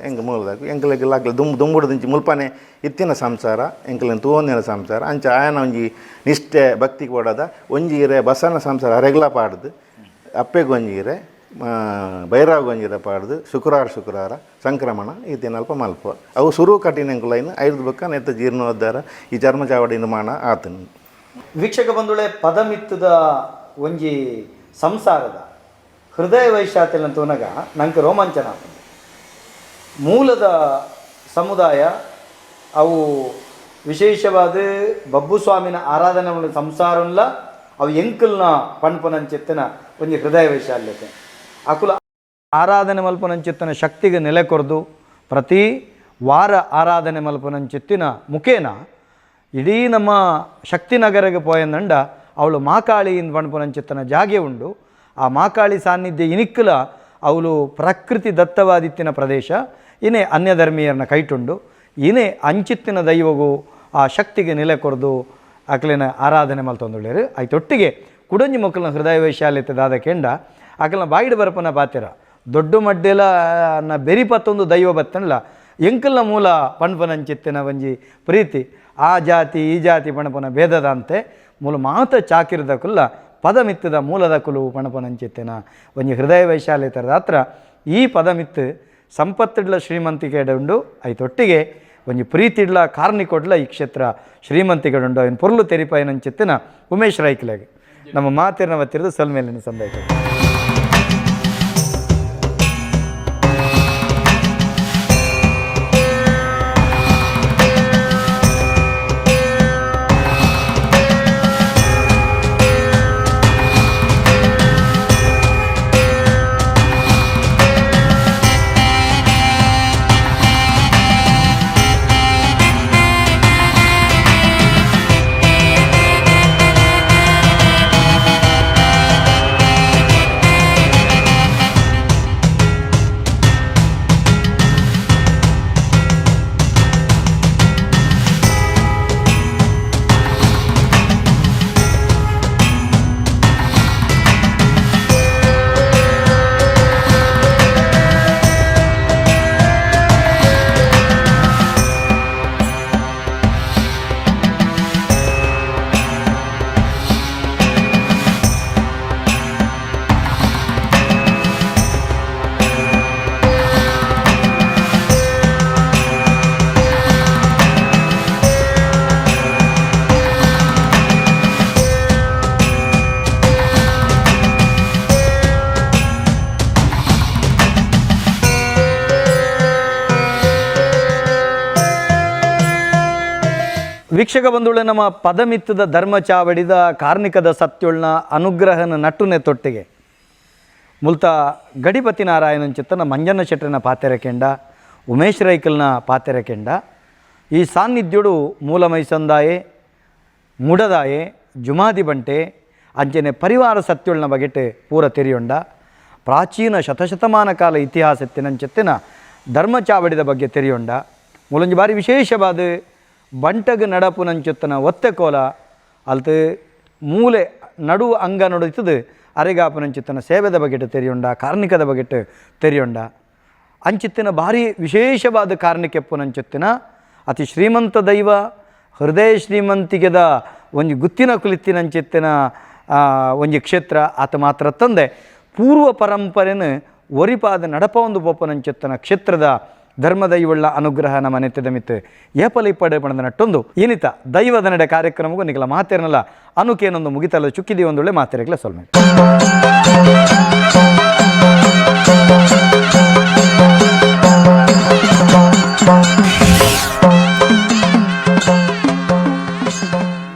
ಎಂಕ್ ಮೂಲದಾಗ ಎಂಕ್ಲೆಗ್ ಲಾಗ್ಲ ದುಂಬು ದುಂಬುಡು ದಿಂಚಿ ಮುಲ್ಪನೆ ಇತ್ತಿನ ಸಂಸಾರ ಎಂಕ್ಲೆನ್ ತೂವೊಂದಿನ ಸಂಸಾರ. ಅಂಚ ಆಯನ ಒಂಜಿ ನಿಷ್ಠೆ ಭಕ್ತಿ ಕೊಡದ ಒಂಜಿ ಇರೆ ಬಸನ ಸಂಸಾರ ಅರೆಗ್ಲ ಪಾಡ್ದು ಅಪ್ಪೆಗ್ ಒಂಜಿ ಇರೆ ಭೈರವ ಒಂಜಿ ಇರೆ ಪಾಡ್ದು ಶುಕ್ರವಾರ ಶುಕ್ರವಾರ ಸಂಕ್ರಮಣ ಈ ದಿನ ಅಲ್ಪ ಮಲ್ಪ ಅವು ಸುರು ಕಠಿಣ ಎಂಕುಲೈನ್ ಐದು ಬೊಕ್ಕ ನೆತ್ತ ಜೀರ್ಣೋದ್ಧಾರ ಈ ಚರ್ಮ ಚಾವಡಿ ನಿರ್ಮಾಣ ಆತನು. ವೀಕ್ಷಕ ಬಂಧುಳೆ, ಪದಮಿತ್ತದ ಒಂಜಿ ಸಂಸಾರದ ಹೃದಯ ವೈಶಾಲ್ಯನ ತೂನಗ ನಂಗೆ ರೋಮಾಂಚನ ಆಪುಂಡು. ಮೂಲದ ಸಮುದಾಯ ಅವು ವಿಶೇಷವಾದ ಬಬ್ಬು ಸ್ವಾಮಿನ ಆರಾಧನೆ ಉಳ್ಳ ಸಂಸಾರನ್ಲ ಅವು ಎಂಕಲ್ನ ಪಣ್ಪುನಂಚಿತ್ತಿನ ಒಂಜಿ ಹೃದಯ ವೈಶಾಲ್ಯತೆ. ಅಕುಲ ಆರಾಧನೆ ಮಲ್ಪುನಂಚಿತ್ತಿನ ಶಕ್ತಿಗೆ ನೆಲೆ ಕೊರ್ದು ಪ್ರತಿ ವಾರ ಆರಾಧನೆ ಮಲ್ಪುನಂಚಿತ್ತಿನ ಮುಖೇನ ಇಡೀ ನಮ್ಮ ಶಕ್ತಿನಗರಗೆ ಪೋಯಂದಂಡ ಅವಳು ಮಾಕಾಳಿ ಪಣ್ಪುನಂಚಿತ್ತನ ಜಾಗೆ ಉಂಡು. ಆ ಮಾಕಾಳಿ ಸಾನ್ನಿಧ್ಯ ಇನಿಕ್ಕಲ ಅವಳು ಪ್ರಕೃತಿ ದತ್ತವಾದಿತ್ತಿನ ಪ್ರದೇಶ ಇನೇ ಅನ್ಯಧರ್ಮೀಯರನ್ನ ಕೈಟುಂಡು ಇನೇ ಅಂಚಿತ್ತಿನ ದೈವಗೂ ಆ ಶಕ್ತಿಗೆ ನೆಲೆ ಕೊರ್ದು ಅಕ್ಲೆನ ಆರಾಧನೆ ಮಲ್ತೊಂದುಳ್ಳೇರು. ಐತೊಟ್ಟಿಗೆ ಕುಡಂಜಿ ಮಕ್ಕಳನ್ನ ಹೃದಯ ವೈಶಾಲ್ಯತೆ ದಾದ ಕೆಂಡ ಅಕಲ್ನ ಬಾಯಿಡ್ ಬರಪನ ಪಾತೆರ ದೊಡ್ಡ ಮಡ್ಡೆಲ ನ ಬೆರಿಪತ್ತೊಂದು ದೈವ ಬತ್ತನ್ಲ ಎಂಕಲ್ನ ಮೂಲ ಪಣ್ಪನಂಚಿತ್ತಿನ ಒಂಜಿ ಪ್ರೀತಿ ಆ ಜಾತಿ ಈ ಜಾತಿ ಪಣಪನ ಭೇದದಂತೆ ಮೂಲ ಮಾತ ಚಾಕಿರದ ಕುಲ್ಲ ಪದಮಿತ್ತದ ಮೂಲದ ಕುಲು ಪಣಪನಂಚಿತ್ತಿನ ಒಂಜಿ ಹೃದಯ ವೈಶಾಲ್ಯತರ ಹತ್ರ ಈ ಪದಮಿತ್ತು ಸಂಪತ್ತಿಡ್ಲ ಶ್ರೀಮಂತಿಕೆಡುಂಡು. ಐತೊಟ್ಟಿಗೆ ಒಂಜಿ ಪ್ರೀತಿಡ್ಲ ಕಾರ್ಣಿಕೊಡ್ಲ ಈ ಕ್ಷೇತ್ರ ಶ್ರೀಮಂತಿಕೆಡುಂಡು. ಅವನ ಪೊರ್ಲು ತೆರಿಪಾಯನಂಚಿತ್ತಿನ ಉಮೇಶ್ ರೈಕ್ಲೆಗ್ ನಮ್ಮ ಮಾತಿನ ವತ್ತಿರದ ಸಲ್ಮೇಲಿನ ಸಂದೇಶ. ವೀಕ್ಷಕ ಬಂಧುಳೆ, ನಮ್ಮ ಪದಮಿತ್ತದ ಧರ್ಮ ಚಾವಡಿದ ಕಾರ್ಣಿಕದ ಸತ್ಯೊಳ್ನ ಅನುಗ್ರಹನ ನಟ್ಟುನೆ ತೊಟ್ಟಿಗೆ ಮುಲ್ತ ಗಡಿಪತಿ ನಾರಾಯಣನ್ ಚಿತ್ತನ ಮಂಜನ್ನ ಶೆಟ್ಟರನ ಪಾತೆರ ಕೆಂಡ, ಉಮೇಶ್ ರೈಕಲ್ನ ಪಾತೆರ ಕೆಂಡ. ಈ ಸಾನ್ನಿಧ್ಯುಡು ಮೂಲ ಮೈಸಂದಾಯೆ, ಮುಡದಾಯೆ, ಜುಮಾದಿ ಬಂಟೆ ಅಂಚನೆ ಪರಿವಾರ ಸತ್ಯೊಳ್ನ ಬಗೆಟ್ ಪೂರ ತೆರಿಯೊಂಡ. ಪ್ರಾಚೀನ ಶತಶತಮಾನ ಕಾಲ ಇತಿಹಾಸ ತಿನಂಚೆತ್ತಿನ ಧರ್ಮಚಾವಡಿದ ಬಗ್ಗೆ ತೆರಿಯೊಂಡ. ಮೂಲೊಂಜಿ ಬಾರಿ ವಿಶೇಷವಾದ ಬಂಟಗ್ ನಡಪುನಂಚೊತ್ತನ ಒತ್ತೆ ಕೋಲ ಅಲ್ತು ಮೂಲೆ ನಡು ಅಂಗ ನಡುತ್ತದು ಅರೆಗಾಪುನಂಚಿತ್ತನ ಸೇವೆದ ಬಗೆಟ್ ತೆರಿಯೊಂಡ, ಕಾರ್ಣಿಕದ ಬಗೆಟ್ ತೆರಿಯೊಂಡ. ಅಂಚಿತ್ತಿನ ಭಾರಿ ವಿಶೇಷವಾದ ಕಾರ್ಣಿಕೆಪ್ಪುನಂಚಿತ್ತಿನ ಅತಿ ಶ್ರೀಮಂತ ದೈವ, ಹೃದಯ ಶ್ರೀಮಂತಿಗೆದ ಒಂಜಿ ಗುತ್ತಿನ ಕುಲಿತ್ತಿನಂಚಿತ್ತಿನ ಒಂಜಿ ಕ್ಷೇತ್ರ ಆತ ಮಾತ್ರ ತಂದೆ ಪೂರ್ವ ಪರಂಪರೆನ ಒರಿಪಾದ ನಡಪೊಂದು ಪೋಪನಂಚಿತ್ತನ ಕ್ಷೇತ್ರದ ಧರ್ಮದೈವಳ್ಳ ಅನುಗ್ರಹ ನಮ್ಮ ನೆತ್ತಿದ ಮಿತ್ತು ಏಪಲ ಇಪ್ಪಡೆ ಪಣದ ನಟ್ಟೊಂದು ಏನಿತ ದೈವದ ನಡೆ ಕಾರ್ಯಕ್ರಮಕ್ಕೂ ನಿಕಲ ಮಾತೇರನಲ್ಲ ಅನುಕೇನೊಂದು ಮುಗಿತಲ್ಲ ಚುಕ್ಕಿದಿ ಒಂದೊಳ್ಳೆ ಮಾತೆರೆಗ್ಲ ಸೊಲ್ಮೆ.